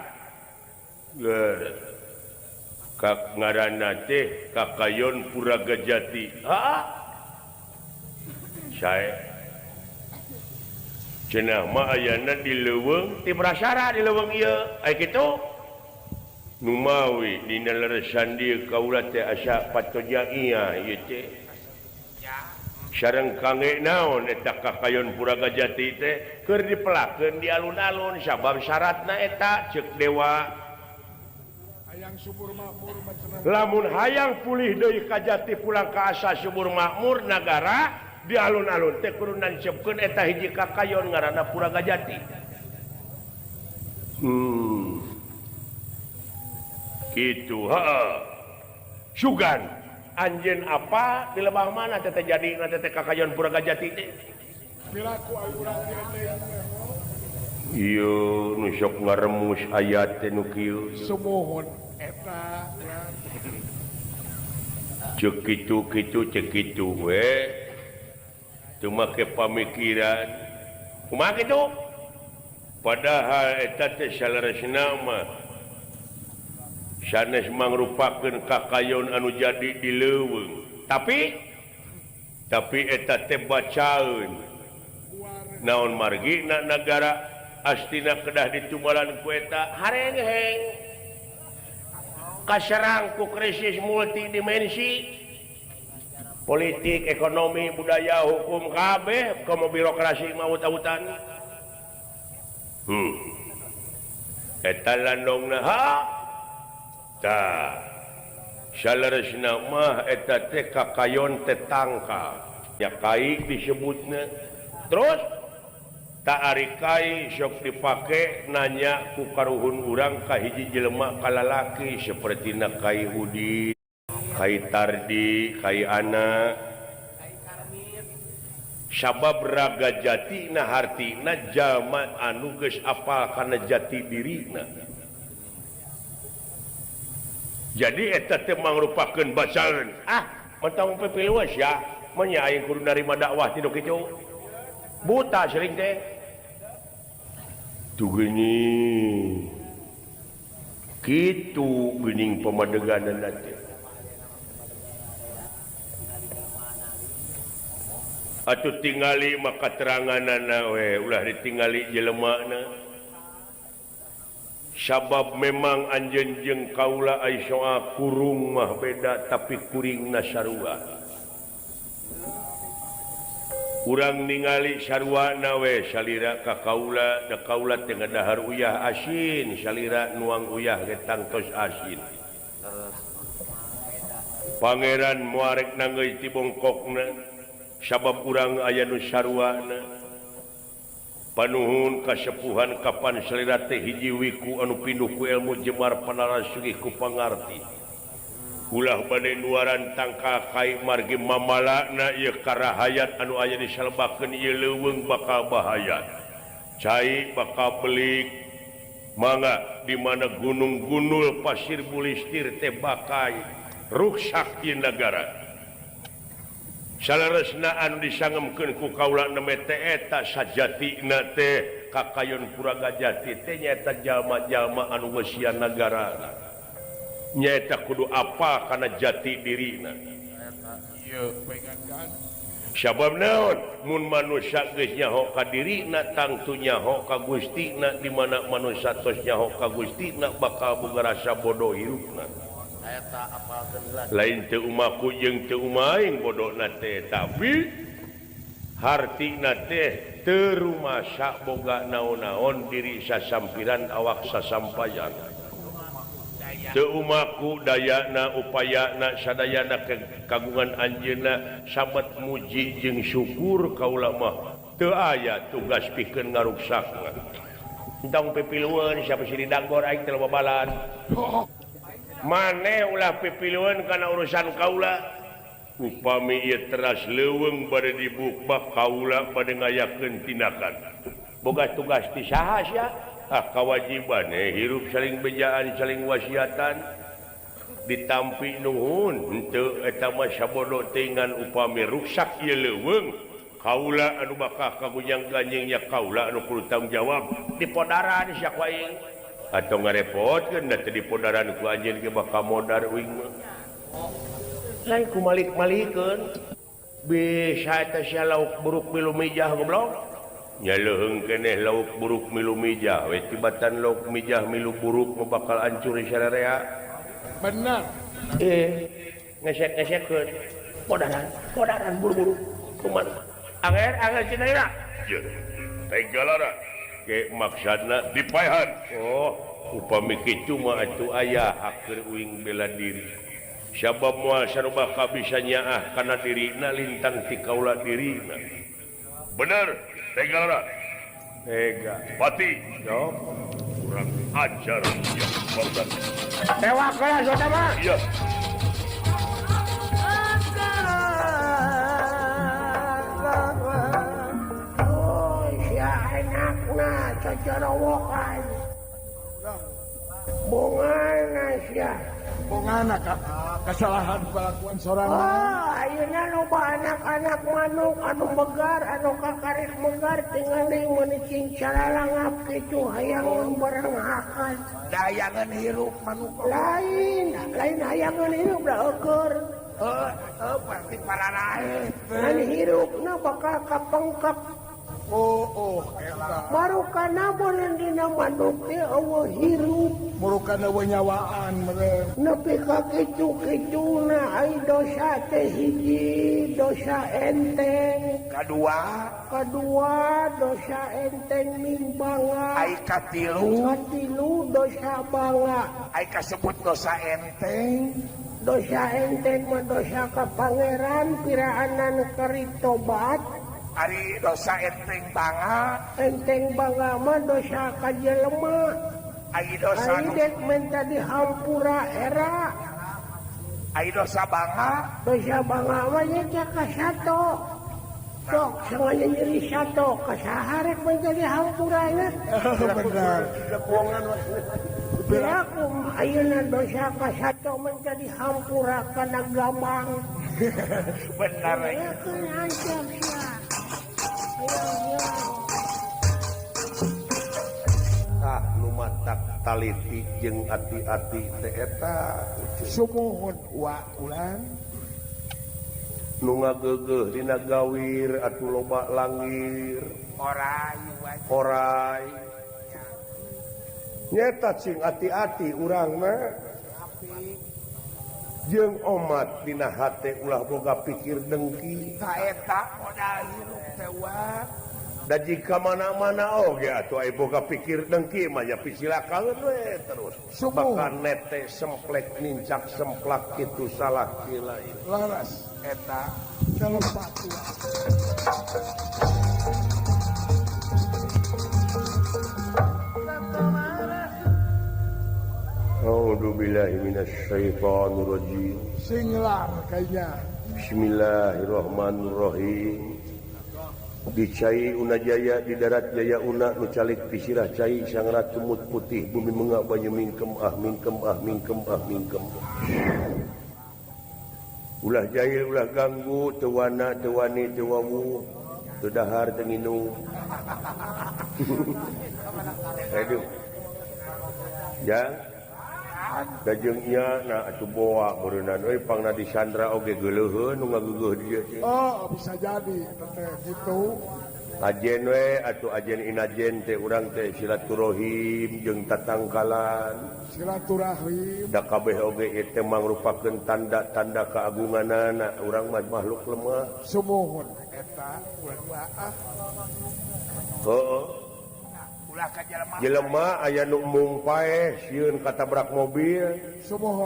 Kak ngaranna teh Kakayon Puragajati. Heeh. Sae. Cenah mah ayana di leuweung ti prasara di leuweung ieu. Aya kitu? Numawi dina leresan dieu kaula teh asa patoja iya ieu teh. Sareng kange naon eta Kakayon Puragajati teh keur dipelakeun di alun-alun sabab syaratna eta ceuk dewa. Hayang subur makmur lamun hayang pulih deui ka jati pulang ka asa subur makmur nagara di alun-alun teh kudu nancepkeun eta hiji kakayon ngaranna Puragajati. Kitu heeh. Sugan anjeun apa di lebah mana teh jadi na teh Kakayon Puragajati teh? Piraku ari urang ieu teh. Ieu nu sok ngaremus ayat teh nu kieu. Sumuhun eta. Ceuk kitu kitu ceuk kitu we. Teu make pamikiran. Kumaha kitu? Padahal eta teh saleresna mah sanes mangrupakeun kakayon anu jadi di leuweung. Tapi eta teh bacaeun. Naon margina nagara Astina kedah ditumbalan ku eta harengheng. Kaserang ku krisis multidimensi. Politik, ekonomi, budaya, hukum kabeh komo birokrasi maut-autan. Eta landongna ha. Tah. Saleresna mah eta teh kakayon teh tangkal. Ya kai disebutna. Terus tak ari kai sok dipake nanya ku karuhun urang ka hiji jelema ka lalaki sapertina Kai Udi, Kai Tardi, Kai Ana. Sabab raga jatina hartina jalma anu geus apal kana jati dirina. Jadi eta teh mangrupakeun bacaan. Ah, mentang pipiluas ya, menya aing kudu narima dakwah ti nu kitu. Buta sering teh. Tuh gini. Kitu geuning pamadeganan teh. Atuh tingali maka teranganana we ulah ditingali jelemana. Sabab memang anjeun jeung kaula ai soa kurung mah beda tapi kuringna sarua. Urang ningali sarua we salira ka kaula da kaula teh ngadahar uyah asin salira nuang uyah ge tangtos asin. Pangeran muarek nangeui ti bongkokna sabab urang aya nu sarwana. Panuhun kasepuhan kapan salira teh hiji wiku anu pinuh ku ilmu jemar panaran sugih ku pangarti. Ulah bade nuaran tangka kai margi mamalana ieu karahayat anu aya disalbakeun ieu leuweung bakal bahaya. Cai bakal belik mangga di mana gunung-gunul pasir bulistir teh bakai ruksak ieu nagara. Saleresna anu disangemkeun ku kaula neme teh eta sajatina teh kakayon Puragajati teh nyaeta jalma-jalma anu ngeusian nagara. Nyaeta kudu apa kana jati dirina. Sabab naon mun manusia geus nyaho ka dirina tangtu nyaho ka Gustina di mana manusia tos nyaho ka Gustina bakal boga rasa bodoh hirupna. Lain teu umaku jeung teu umaing bodona teh tapi hartina teh teu rumasa boga naon-naon diri sasampiran awak sasampayan. Teu umaku dayana upayana sadayana kagungan anjeunna samet muji jeung syukur kaula mah teu aya tugas pikeun ngaruksakna. Entong pipilueun siapa sih didagor aing teh babalan. Maneh ulah pipilueun kana urusan kaula. Upami ieu teras leuweung bade dibukbak kaula bade ngayakeun tindakan. Boga tugas ti saha sia? Ah kawajiban hirup saling bejaan saling wasiatan ditampi nuhun henteu eta mah sabodo teuingan upami ruksak ieu leuweung kaula anu bakal kagunjang ganjing nya kaula anu kudu tanggung jawab dipodaran sia ku aing atau ngarepotkeun da teu dipodaran ku anjeun ge bakal modar uing mah lain ku malik-malikeun bisa eta sia lauk buruk milu mijah goblok. Nya leuheung keneh lauk buruk milu mijah we tibatan lauk mijah milu buruk mah bakal hancur sararea. Bener. Ngesek-ngesekkeun podaran podaran buru-buru kumaha anger-anger cenah ieu tegalara ke maksudna dipaehan. Oh upami kitu mah atuh aya hak keur uing bela diri sabab moal sarua bisa nyaah kana dirina lintang ti kaula dirina. Bener. Tegalara. Tega. Pati. Jawab. Kurang ajar. Ya, barusan. Tewak lah, saudara. Iya. Oh, sia enakna cocorowokan. Bungana sia. Bungana kesalahan kelakuan sorangan. Oh, ayeuna loba anak-anak manuk anu megar anu kakarik megar tingali meuni cingcalalangap kitu hayangeun barang hakan. Dayangan hirup manuk lain, lain hayangeun hirup da eueur. Heuh, pasti pararae. Ngan hirupna bakal kapengkep. Oh, eta. Marukana mun dina manuk teh eueuh hirup. Murukana eueuh nyawaan meureun. Nepi ka kitu-kituna ai dosa teh hiji, dosa enteng. Kadua, dosa enteng mimbanga. Ai katilu, katilu dosa bangga. Ai kasebut dosa enteng. Dosa enteng mah dosa ka pangeran piraanan kari tobat. Ari dosa enteng bangga, enteng bangga mah dosa ka jelema. Ai dosa ai dek menta dihampura era. Ai dosa bangga, dosa bangga mah nya ka sato. Sok sengaja nyeri sato ka saha rek menta dihampurana. Bener. Pirakum ayeuna dosa ka sato menta dihampura kana gambang. Bener. Ah, nu matak taliti jeung ati-ati teh eta sumuhun wa ulan nu ngageugeuh dina gawir atuh loba langir orai orai nyeta cing ati-ati urang mah jeung omat dina hate ulah boga pikir dengki ta eta modal hirup teh wa da jika mana-mana oge atuh aya boga pikir dengki mah nya pisilakaeun we terus bakal nete semplek nincak semplak kitu salah kilain laras eta kalau A'udzu billahi minasyaitonir rajim. Singlar kayaknya. Bismillahirrahmanirrahim. Di cai una jaya di darat jaya una nu calik pisirah cai sang ratu mut putih bumi mengak banyu mingkem ah mingkem ah mingkem ah mingkem. Ulah jahil ulah ganggu teu wana teu wani teu wawu teu dahar teu nginum. Aduh. Ya. Dajengnya nah atuh boa meureunnan euy pangna di Sandra oge geuleuheun nu ngageugeih dieu teh. Oh, bisa jadi teh kitu. Ajen we atuh ajen inajen teh urang teh silaturahim jeung tatangkalan. Silaturahim. Da kabeh oge ieu teh mangrupakeun tanda-tanda keagunganana urang mah makhluk lemah. Sumuhun eta ulah ah. Heuh. Jelema aya nu mung paeh sieun katabrak mobil,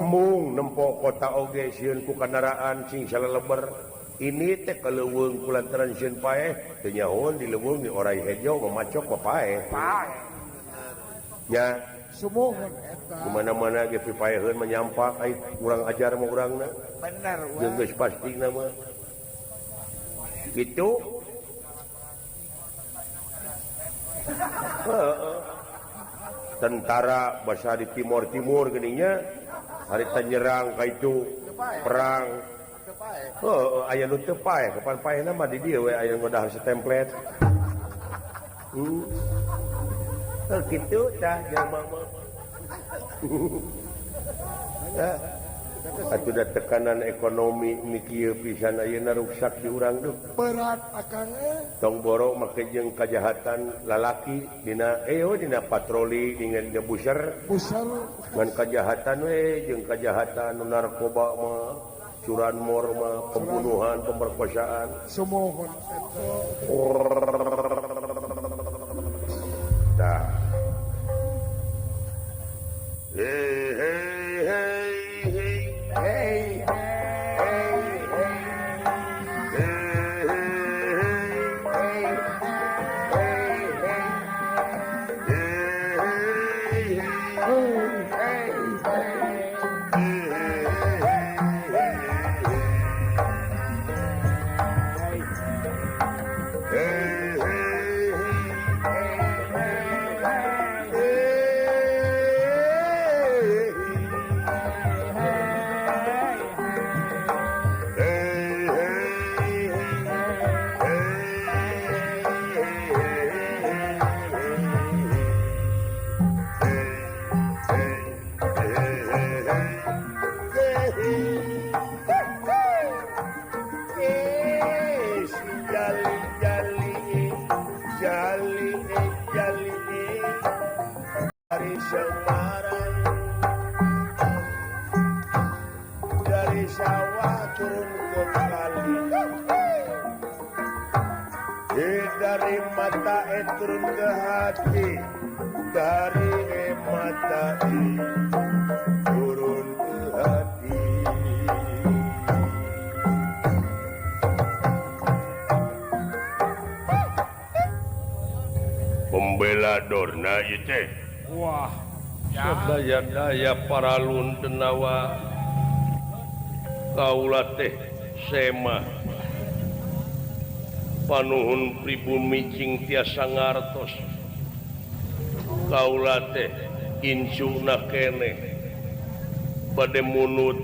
mung nempo kota oge sieun ku kendaraan sing saleleber. Ini teh kaleuweung kulantaran sieun paeh, teu nyahoeun di leuweung di orai hejo mamacok paeh. Nya sumuhun eta. Kumana-mana ge pipaeheun manyampak ai kurang ajar mah urangna. Bener wa. Jeung geus pastina mah. Kitu. Tentara basa di Timor Timur geningnya harita nyerang ka itu perang. Heuh aya nu teu paeh kapan paehna mah di dieu we aya nu dahar setemplet. Kitu tah jelema mah. Atuh da tekanan ekonomi mikir pisan ayeuna ruksak di urang duh. Berat akang Tong boro make jeung kajahatan lalaki dina dina patroli dengan buser. Buser ngan kajahatan we jeung kajahatan nu narkoba mah, curanmor mah, pembunuhan, pemerkosaan. Sumuhun. Tah. Hey hey hey hey hey hey Dari Semarang, dari sawah turun ke kali, dari mata turun ke hati, dari mata turun ke hati. Pembela Dorna itu. Wah, daya-daya para luntenawa kaula teh sema panuhun pribumi cing tiasa ngartos kaula teh incuna keneh bade munut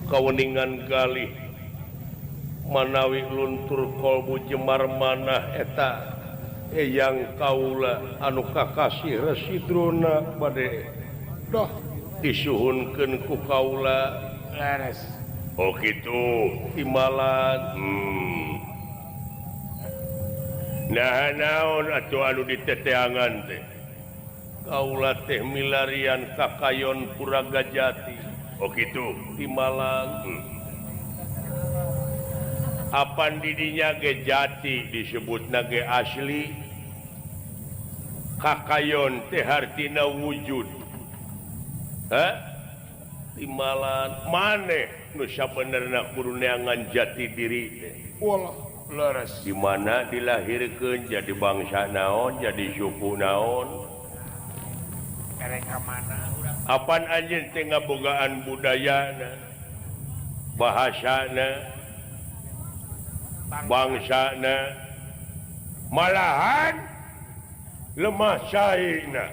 kaweningan galih manawi luntur kolbu jemar manah eta Eyang kaula anu kakasih Resi Drona bade doh disuhunkeun ku kaula leres. Oh kitu timbalan. Nah naon atuh anu diteteangan teh kaula teh milarian kakayon Puragajati. Oh kitu timbalan. Apan didinya ge jati disebutna ge asli kakayon teh hartina wujud. Hah? Timbalan maneh nu sabenerna kudu neangan jati diri teh. Walah leres. Di mana dilahirkeun jadi bangsa naon, jadi suku naon. Erek ka mana urang? Apan anjeun teh ngabogaan budayana, bahasana, bangsana, malahan lemah caina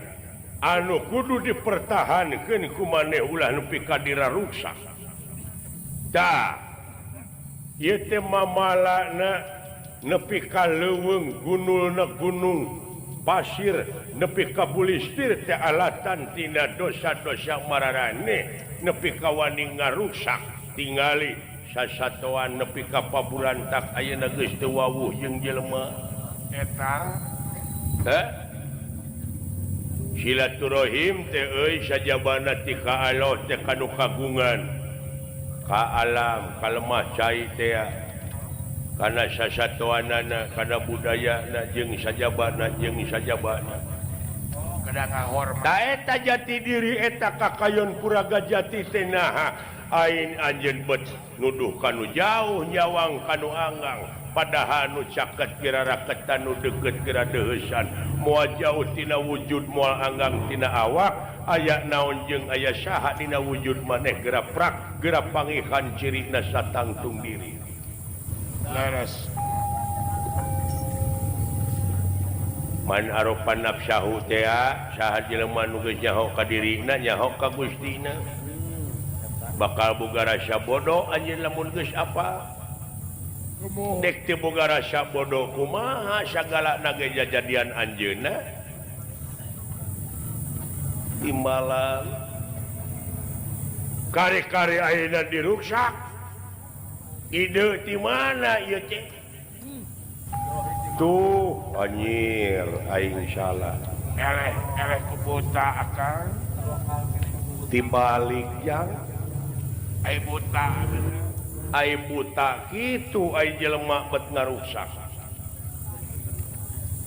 anu kudu dipertahankeun ku maneh ulah nepi ka diraruksak. Tah ieu teh mamalana nepi ka leuweung gunulna gunung pasir nepi ka bulistir teh alatan tina dosa-dosa mararaneh nepi ka wani ngaruksak tingali sasatoan nepi ka pabulantak ayeuna geus teu wawuh jeung jelema eta. Heh? Silaturahim teh euy sajabana ti ka Allah teh kanu kagungan ka alam ka lemah cai teh kana sasatoanana kana budayana jeung sajabana kedah ngahormat. Ta eta jati diri eta kakayon Puragajati teh naha ain anjeun bet nuduh kanu jauh nyawang kanu anggang padahal nu caket kira raketan nu deukeut kira deuheusan moal jauh tina wujud moal anggang tina awak aya naon jeung aya saha dina wujud maneh geura prak geura pangihan cirina satangtung diri. Leres. Man arofa nafsahu teh saha jelema nu geus nyaho ka dirina nyaho ka Gustina bakal boga rasa bodoh anjeun lamun geus apa dek teu boga rasa bodoh kumaha sagalana ge jajadian anjeunna timbalan kare-kare ayeuna diruksak ide ti mana ieu teh tuh anjir aing salah eleh eleh ku buta akang tibalik jang ai buta ai buta kitu ai jelema bet ngaruksak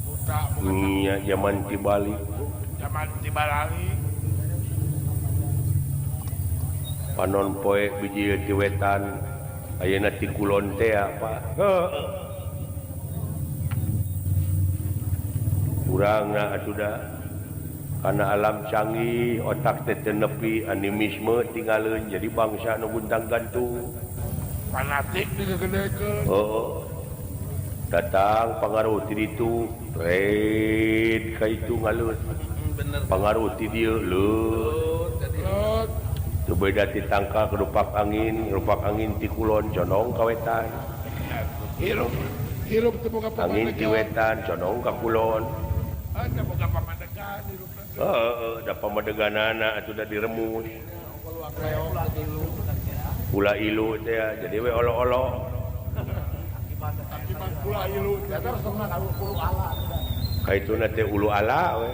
buta nya zaman tibalik zaman tibalali panon poe biji ti wetan ayeuna ti kulon teh apa heuh urangna atuh da kana alam canggih otak teh teu nepi animisme tinggalin jadi bangsa nu guntang gantung fanatik digegedekeun. Heeh. Datang pangaruh ti ditu red ka itu ngaleut. Bener. Pangaruh ti dieu leut. Teu beda ti tangkal kerupak angin ti kulon condong ka wetan. Hirup hirup teu boga pamandegan. Angin ti wetan condong ka kulon. Ah teu boga pamandegan hirup. Heeh, da pamandeganana atuh da diremus. Ulah ilu teh jadi we olo-olo. Ulah ilu teh kaituna teh ulu ala we.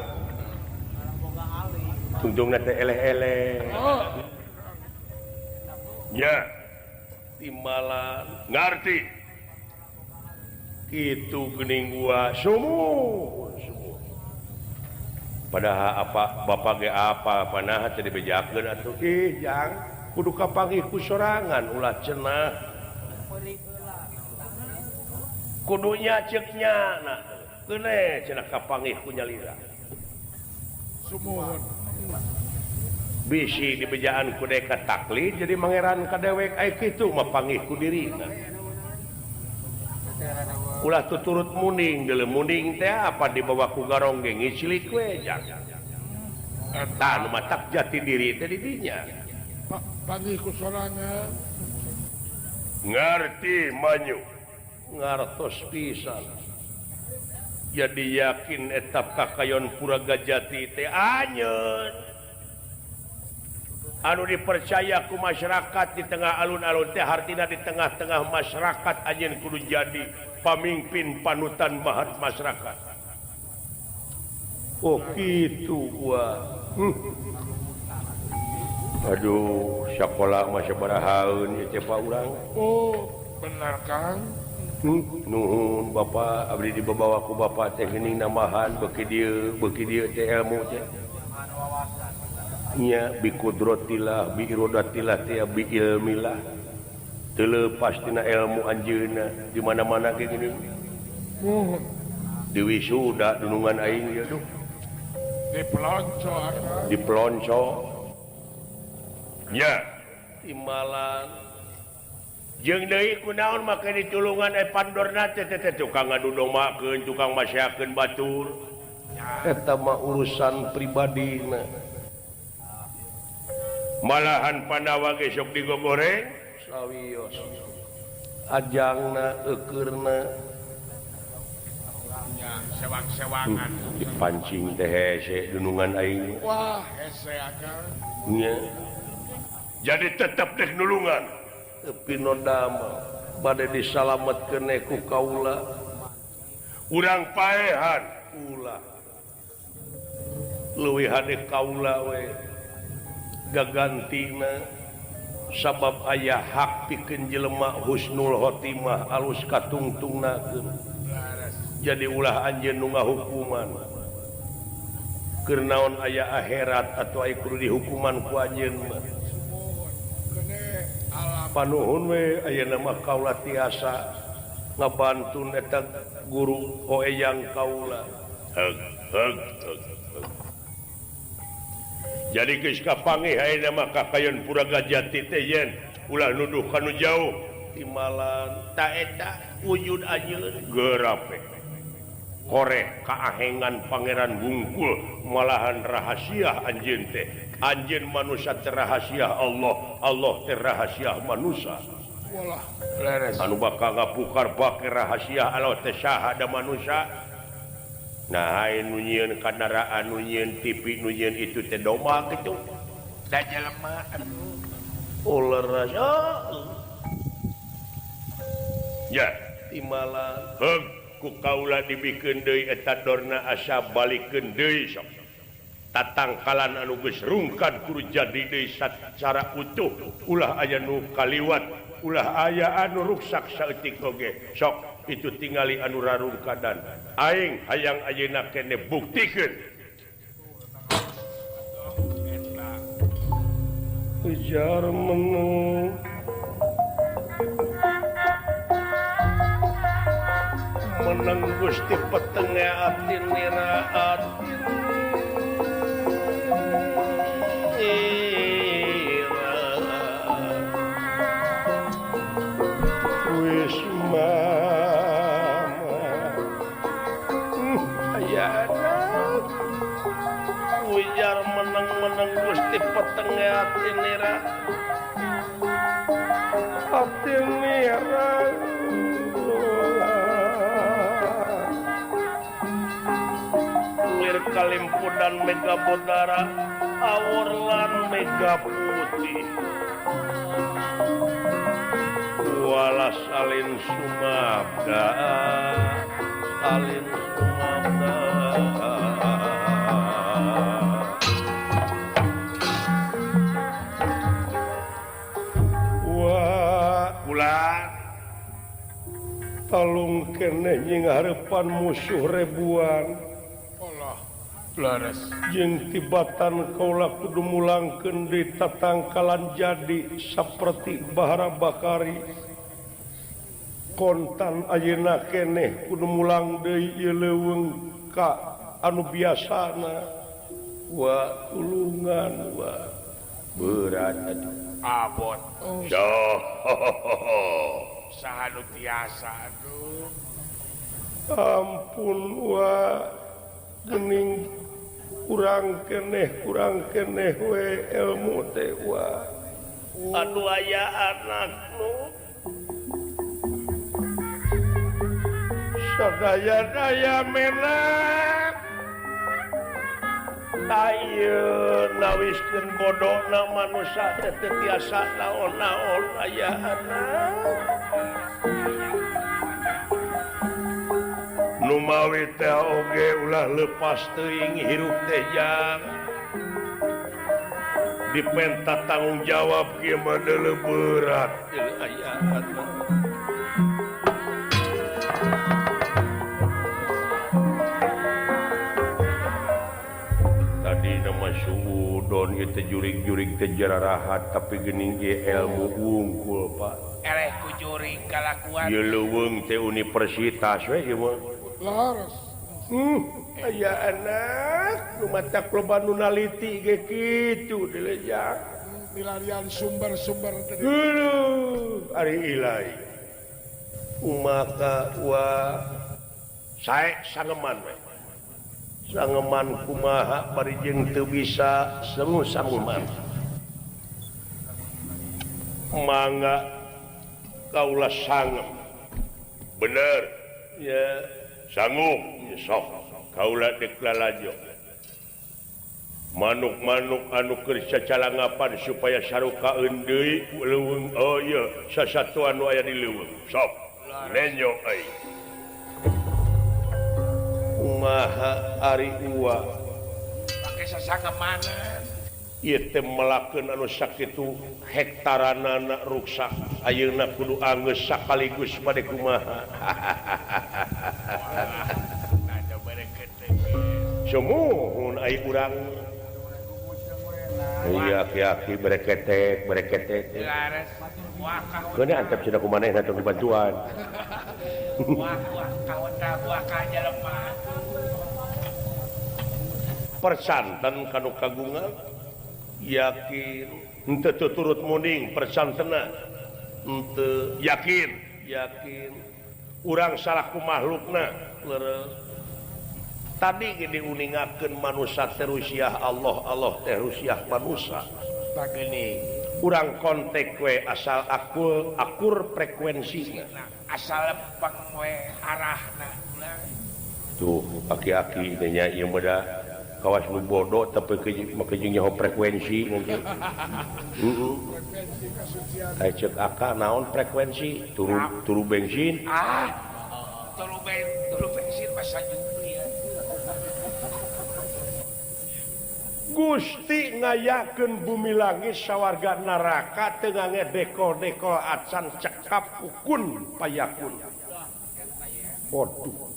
Tungtungna teh eleh-eleh. Nya timbalan ngarti. Kitu geuning gua sumuh. Padahal apa bapak ge apa panaha teh dibejakeun atuh ih jang kudu kapanggih ku sorangan ulah cenah kudunya ceuknya nah keune cenah kapanggih ku nyalira sumuhun bisi dibejaan ku deka taklid jadi mangeran ka dewek ai kitu mah panggih ku dirina ulah tuturut muning deuleu muning teh apa dibawa ku garong ge ngicilik we jang eta nu matak jati diri teh di dinya panggih ku sorangan ngarti manyu ngartos pisan. Jadi yakin etap kakayon Puragajati teh anyeun anu dipercaya ku masyarakat di tengah alun-alun teh hartina di tengah-tengah masyarakat anjeun kudu jadi pamimpin panutan bahat masyarakat. Oh kitu wah. Aduh sakola mah sabarahaeun ieu teh Pak urang. Oh benar Kang. Nuhun Bapak abdi dibawa ku Bapak teh geuning nambahan beuki dieu teh ilmu teh. Nya bi qudratillah bi iradatillah teh bi ilmillah. Teu leupas tina ilmu anjeunna di mana-mana ge geuning. Nuhun. Di wisuda dunungan aing ieu duh. Di pelonco akang. Di pelonco. Nya timbalan jeung deui kunaon make ditulungan pandorna teh teh tukang ngadu dombakeun tukang masyakeun batur eta mah urusan pribadina malahan Pandawa ge sok digogoreng sawios ajangna eukeurna nya sewang-sewangan dipancing teh hese dunungan aing wah hese akang nya jadi tetep dek nulungan tepi nodama bade disalametkeun ku kaula urang paehan ulah leuwih hade kaula we gagantina sabab aya hak pikeun jelema husnul khotimah alus katungtungnakeun jadi ulah anjeun nu ngahukuman keur naon aya akhirat atuh aya kudu dihukuman ku anjeun mah panuhun we ayeuna mah kaula tiasa ngabantun eta guru hoeyang kaula. Heug heug heug. Jadi geus kapanggih ayeuna mah kakayon Puragajati teh yen ulah nuduh kanu jauh timalan ta eta wujud anjeun gerape. Koreh kaahengan Pangeran Wungkul malahan rahasia anjeun teh. Anjeun manusia terahasia Allah, Allah terahasia manusia. Walah, leres. Anu bakal ngapukar bake rahasia Allah teh saha da manusia. Nah, nu nyieun kandaraan, nu nyieun TV, nu nyieun itu teh domba kitu. Da jelema atuh. Oh leres. Ya, timbalan. Heug ku kaula dibikeun deui eta dorna asa balikeun deui sok. Tatangkalan anu geus rungkad kudu jadi deui sacara utuh ulah aya nu kaliwat ulah aya anu ruksak saeutik oge sok itu tingali anu rarungkadan aing hayang ayeuna kene buktikeun ujar meneng meneng Gusti petenge ati nira ati wis mama ayana ujar meneng-meneng Gusti petenge ati nira ati nira lir kalimpudan mega bodara awor lan mega putih walas alin sumabda alin sumabda wah ulah talung keneh nying harepan musuh ribuan leres. Jeung tibatan kaula kudu mulangkeun deui tatangkalan jadi saperti Bahara Bakari kontan ayeuna keneh kudu mulang deui ieu leuweung ka anu biasana wa tulungan wa berat atuh abot oh. Saha nu tiasa atuh ampun wa gening kurang keneh we ilmu teh wa anu aya anak nu Sadaya-daya menak ayeuna nawiskeun bodona manusia teh teu tiasa naon-naon aya anak nu mawi teh oge ulah lepas teuing hirup teh jang dipenta tanggung jawab kieu mah deuleu berat aya anak. Suudon itu jurig-jurig teh jararahat tapi geuning ge ilmu wungkul Pak. Eleh ku jurig kalakuan. Ieu leuweung teh universitas we ieu mah. Leres. Aya anak nu matak loba nu naliti ge kitu dilejak. Milarian sumber-sumber teh. Heuh, ari ilai. Umaka wa sae sangeman we. Sangeman kumaha bari jeung teu bisa semu sangeman. Mangga kaula sangem. Bener ya sanggup ya sok kaula dek lalajo. Manuk-manuk anu keur cacalangapan supaya sarukaeun deui leuweung oh ieu sasatuan nu aya di leuweung sok nenyo euy. Kumaha ari uwa pake sasangemanan ieu teh melakeun anu sakitu hektaranana ruksak ayeuna kudu anggeus sakaligus bade kumaha. Sumuhun ai urang iya aki-aki bereketek bereketek keuna antep cenah ku manehna tong dibantuan. Wah kawan buah jelema persanten kanu kagungan yakin henteu turut muning persantena henteu yakin yakin urang salah ku makhlukna leres tadi ge diuningakeun manusa teh rusiah Allah Allah teh rusiah manusa tah urang kontak we asal akur akur frekuensina asal lempeng we arahna tuh aki-aki teh nya ieu mah da kawas nu bodoh tapi make jeung nyaho frekuensi nanti. Heeh. Aya ceuk aka naon frekuensi turu bensin. Ah. Turu bensin masa jupri ya. Gusti ngayakeun bumi langit sawarga neraka teu ngange dekol-dekol acan cekap ukun payakun. Waduh.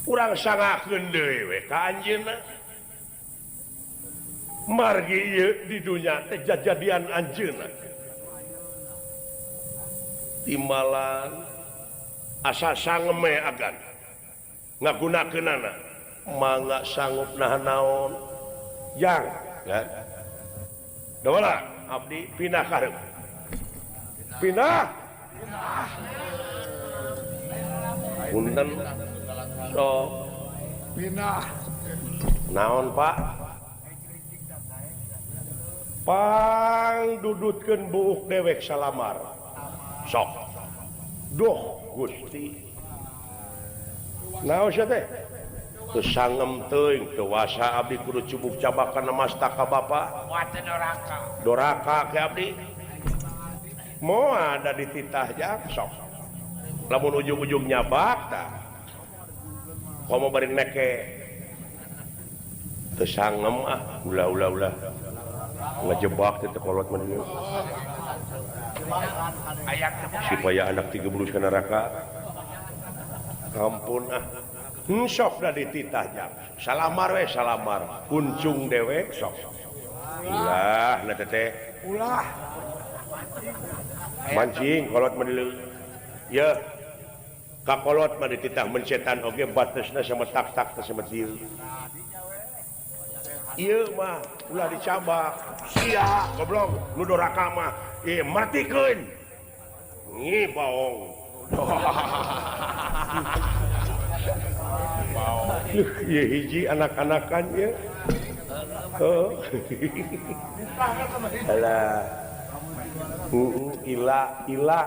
Urang sangakeun deui we ka anjeunna. Margi ieu di dunya teh jajadian anjeunna. Timbalan asa sangeme agan ngagunakeunana mangga sanggup nahan naon jang ya. Dawala abdi pindah ka hareup. Pindah. Punten so pindah naon Pak pang dudutkeun buuk dewek salamar sok duh Gusti naon sia teh teu sangem teuing teu wasa abdi kudu cubuk cabakan masta ka bapa teu doraka doraka ke abdi moal da dititah jang sok lamun ujung-ujung nyabak tah komo bari neke teu sangem ah ulah ulah ulah ngajebak teh kolot mah dieu supaya anak tigebrus ka neraka ampun ah sok da dititah jang salamar we salamar kuncung dewek sok ulah na teh ulah mancing kolot mah dieu ye kakolot mah dititah mencetan oge batesna sama tak-tak teh sama dieu. Ieu mah ulah dicabak. Sia goblok nu doraka mah ieu mertikeun. Nyi baong. Baong. Ieu hiji anak-anakan ieu. Heuh. Alah. Ila ila.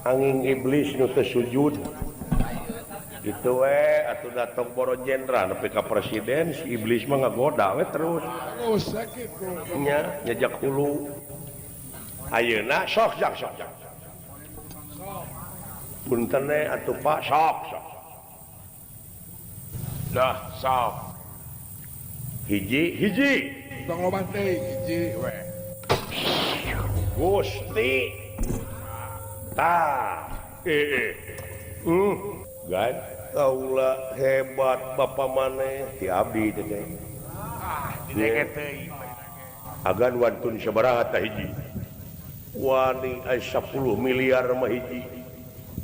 Angin iblis nu teu sujud. Gitu we atuh datang boro jenderal nepi ka presiden si iblis mah ngagoda we terus. Oh sakitu. Nya nyejak hulu. Ayeuna sok jak sok jak. Punten atuh Pak sok sok. Dah sok. Hiji hiji. Tong loba teuing hiji we. Gusti. Tah. Gan kaula hebat bapa maneh ti abdi teh teh. Ah, didenge teuing. Agan wantun sabaraha tah hiji. Wani ai 10 miliar mah hiji.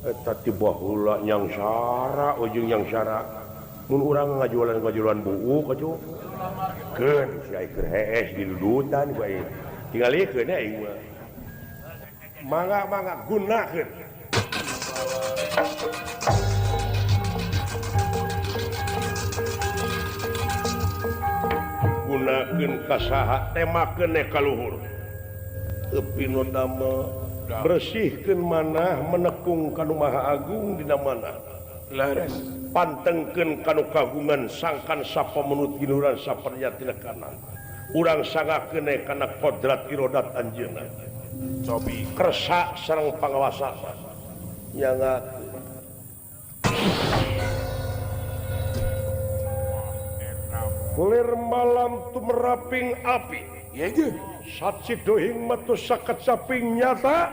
Eta ti baheula nyangsara ujung nyangsara. Mun urang ngajualan-ngajualan buuk atuh. Keun si ai keur hees didudutan ku aing. Tingalikeun aing mah. Mangga-mangga gunakeun. Gunakeun kasaha temakeun ka luhur. Teu damel bersihkeun manah menekung ka Nu Maha Agung dina manah. Leres. Pantengkeun ka nu kagungan sangkan sapamenut giluran sapernya tina kanan. Urang sangakeun kana kodrat irodat anjeunna. Cobi kersa sareng pangawasa. Nyangakeun. Kulir malam tumeraping api. Sacidohing metu sakecaping nyata.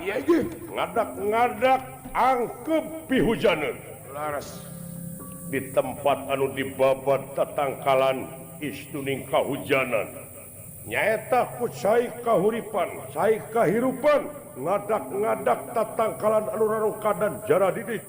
Ngadak-ngadak angkep pihujaneun. Laras. Di tempat anu dibabat tatangkalan istuning kahujanan. Nyaeta ku cai kahuripan, cai kahirupan, ngadak-ngadak tatangkalan anu rarungkadan jara didih.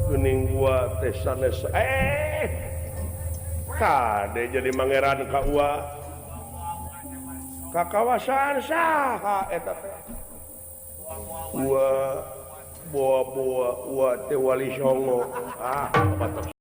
Geuning gua teh sanes kade jadi mangeran ka ua ka kawasan saha eta teh ua boa-boa ua teh wali songo ah batok.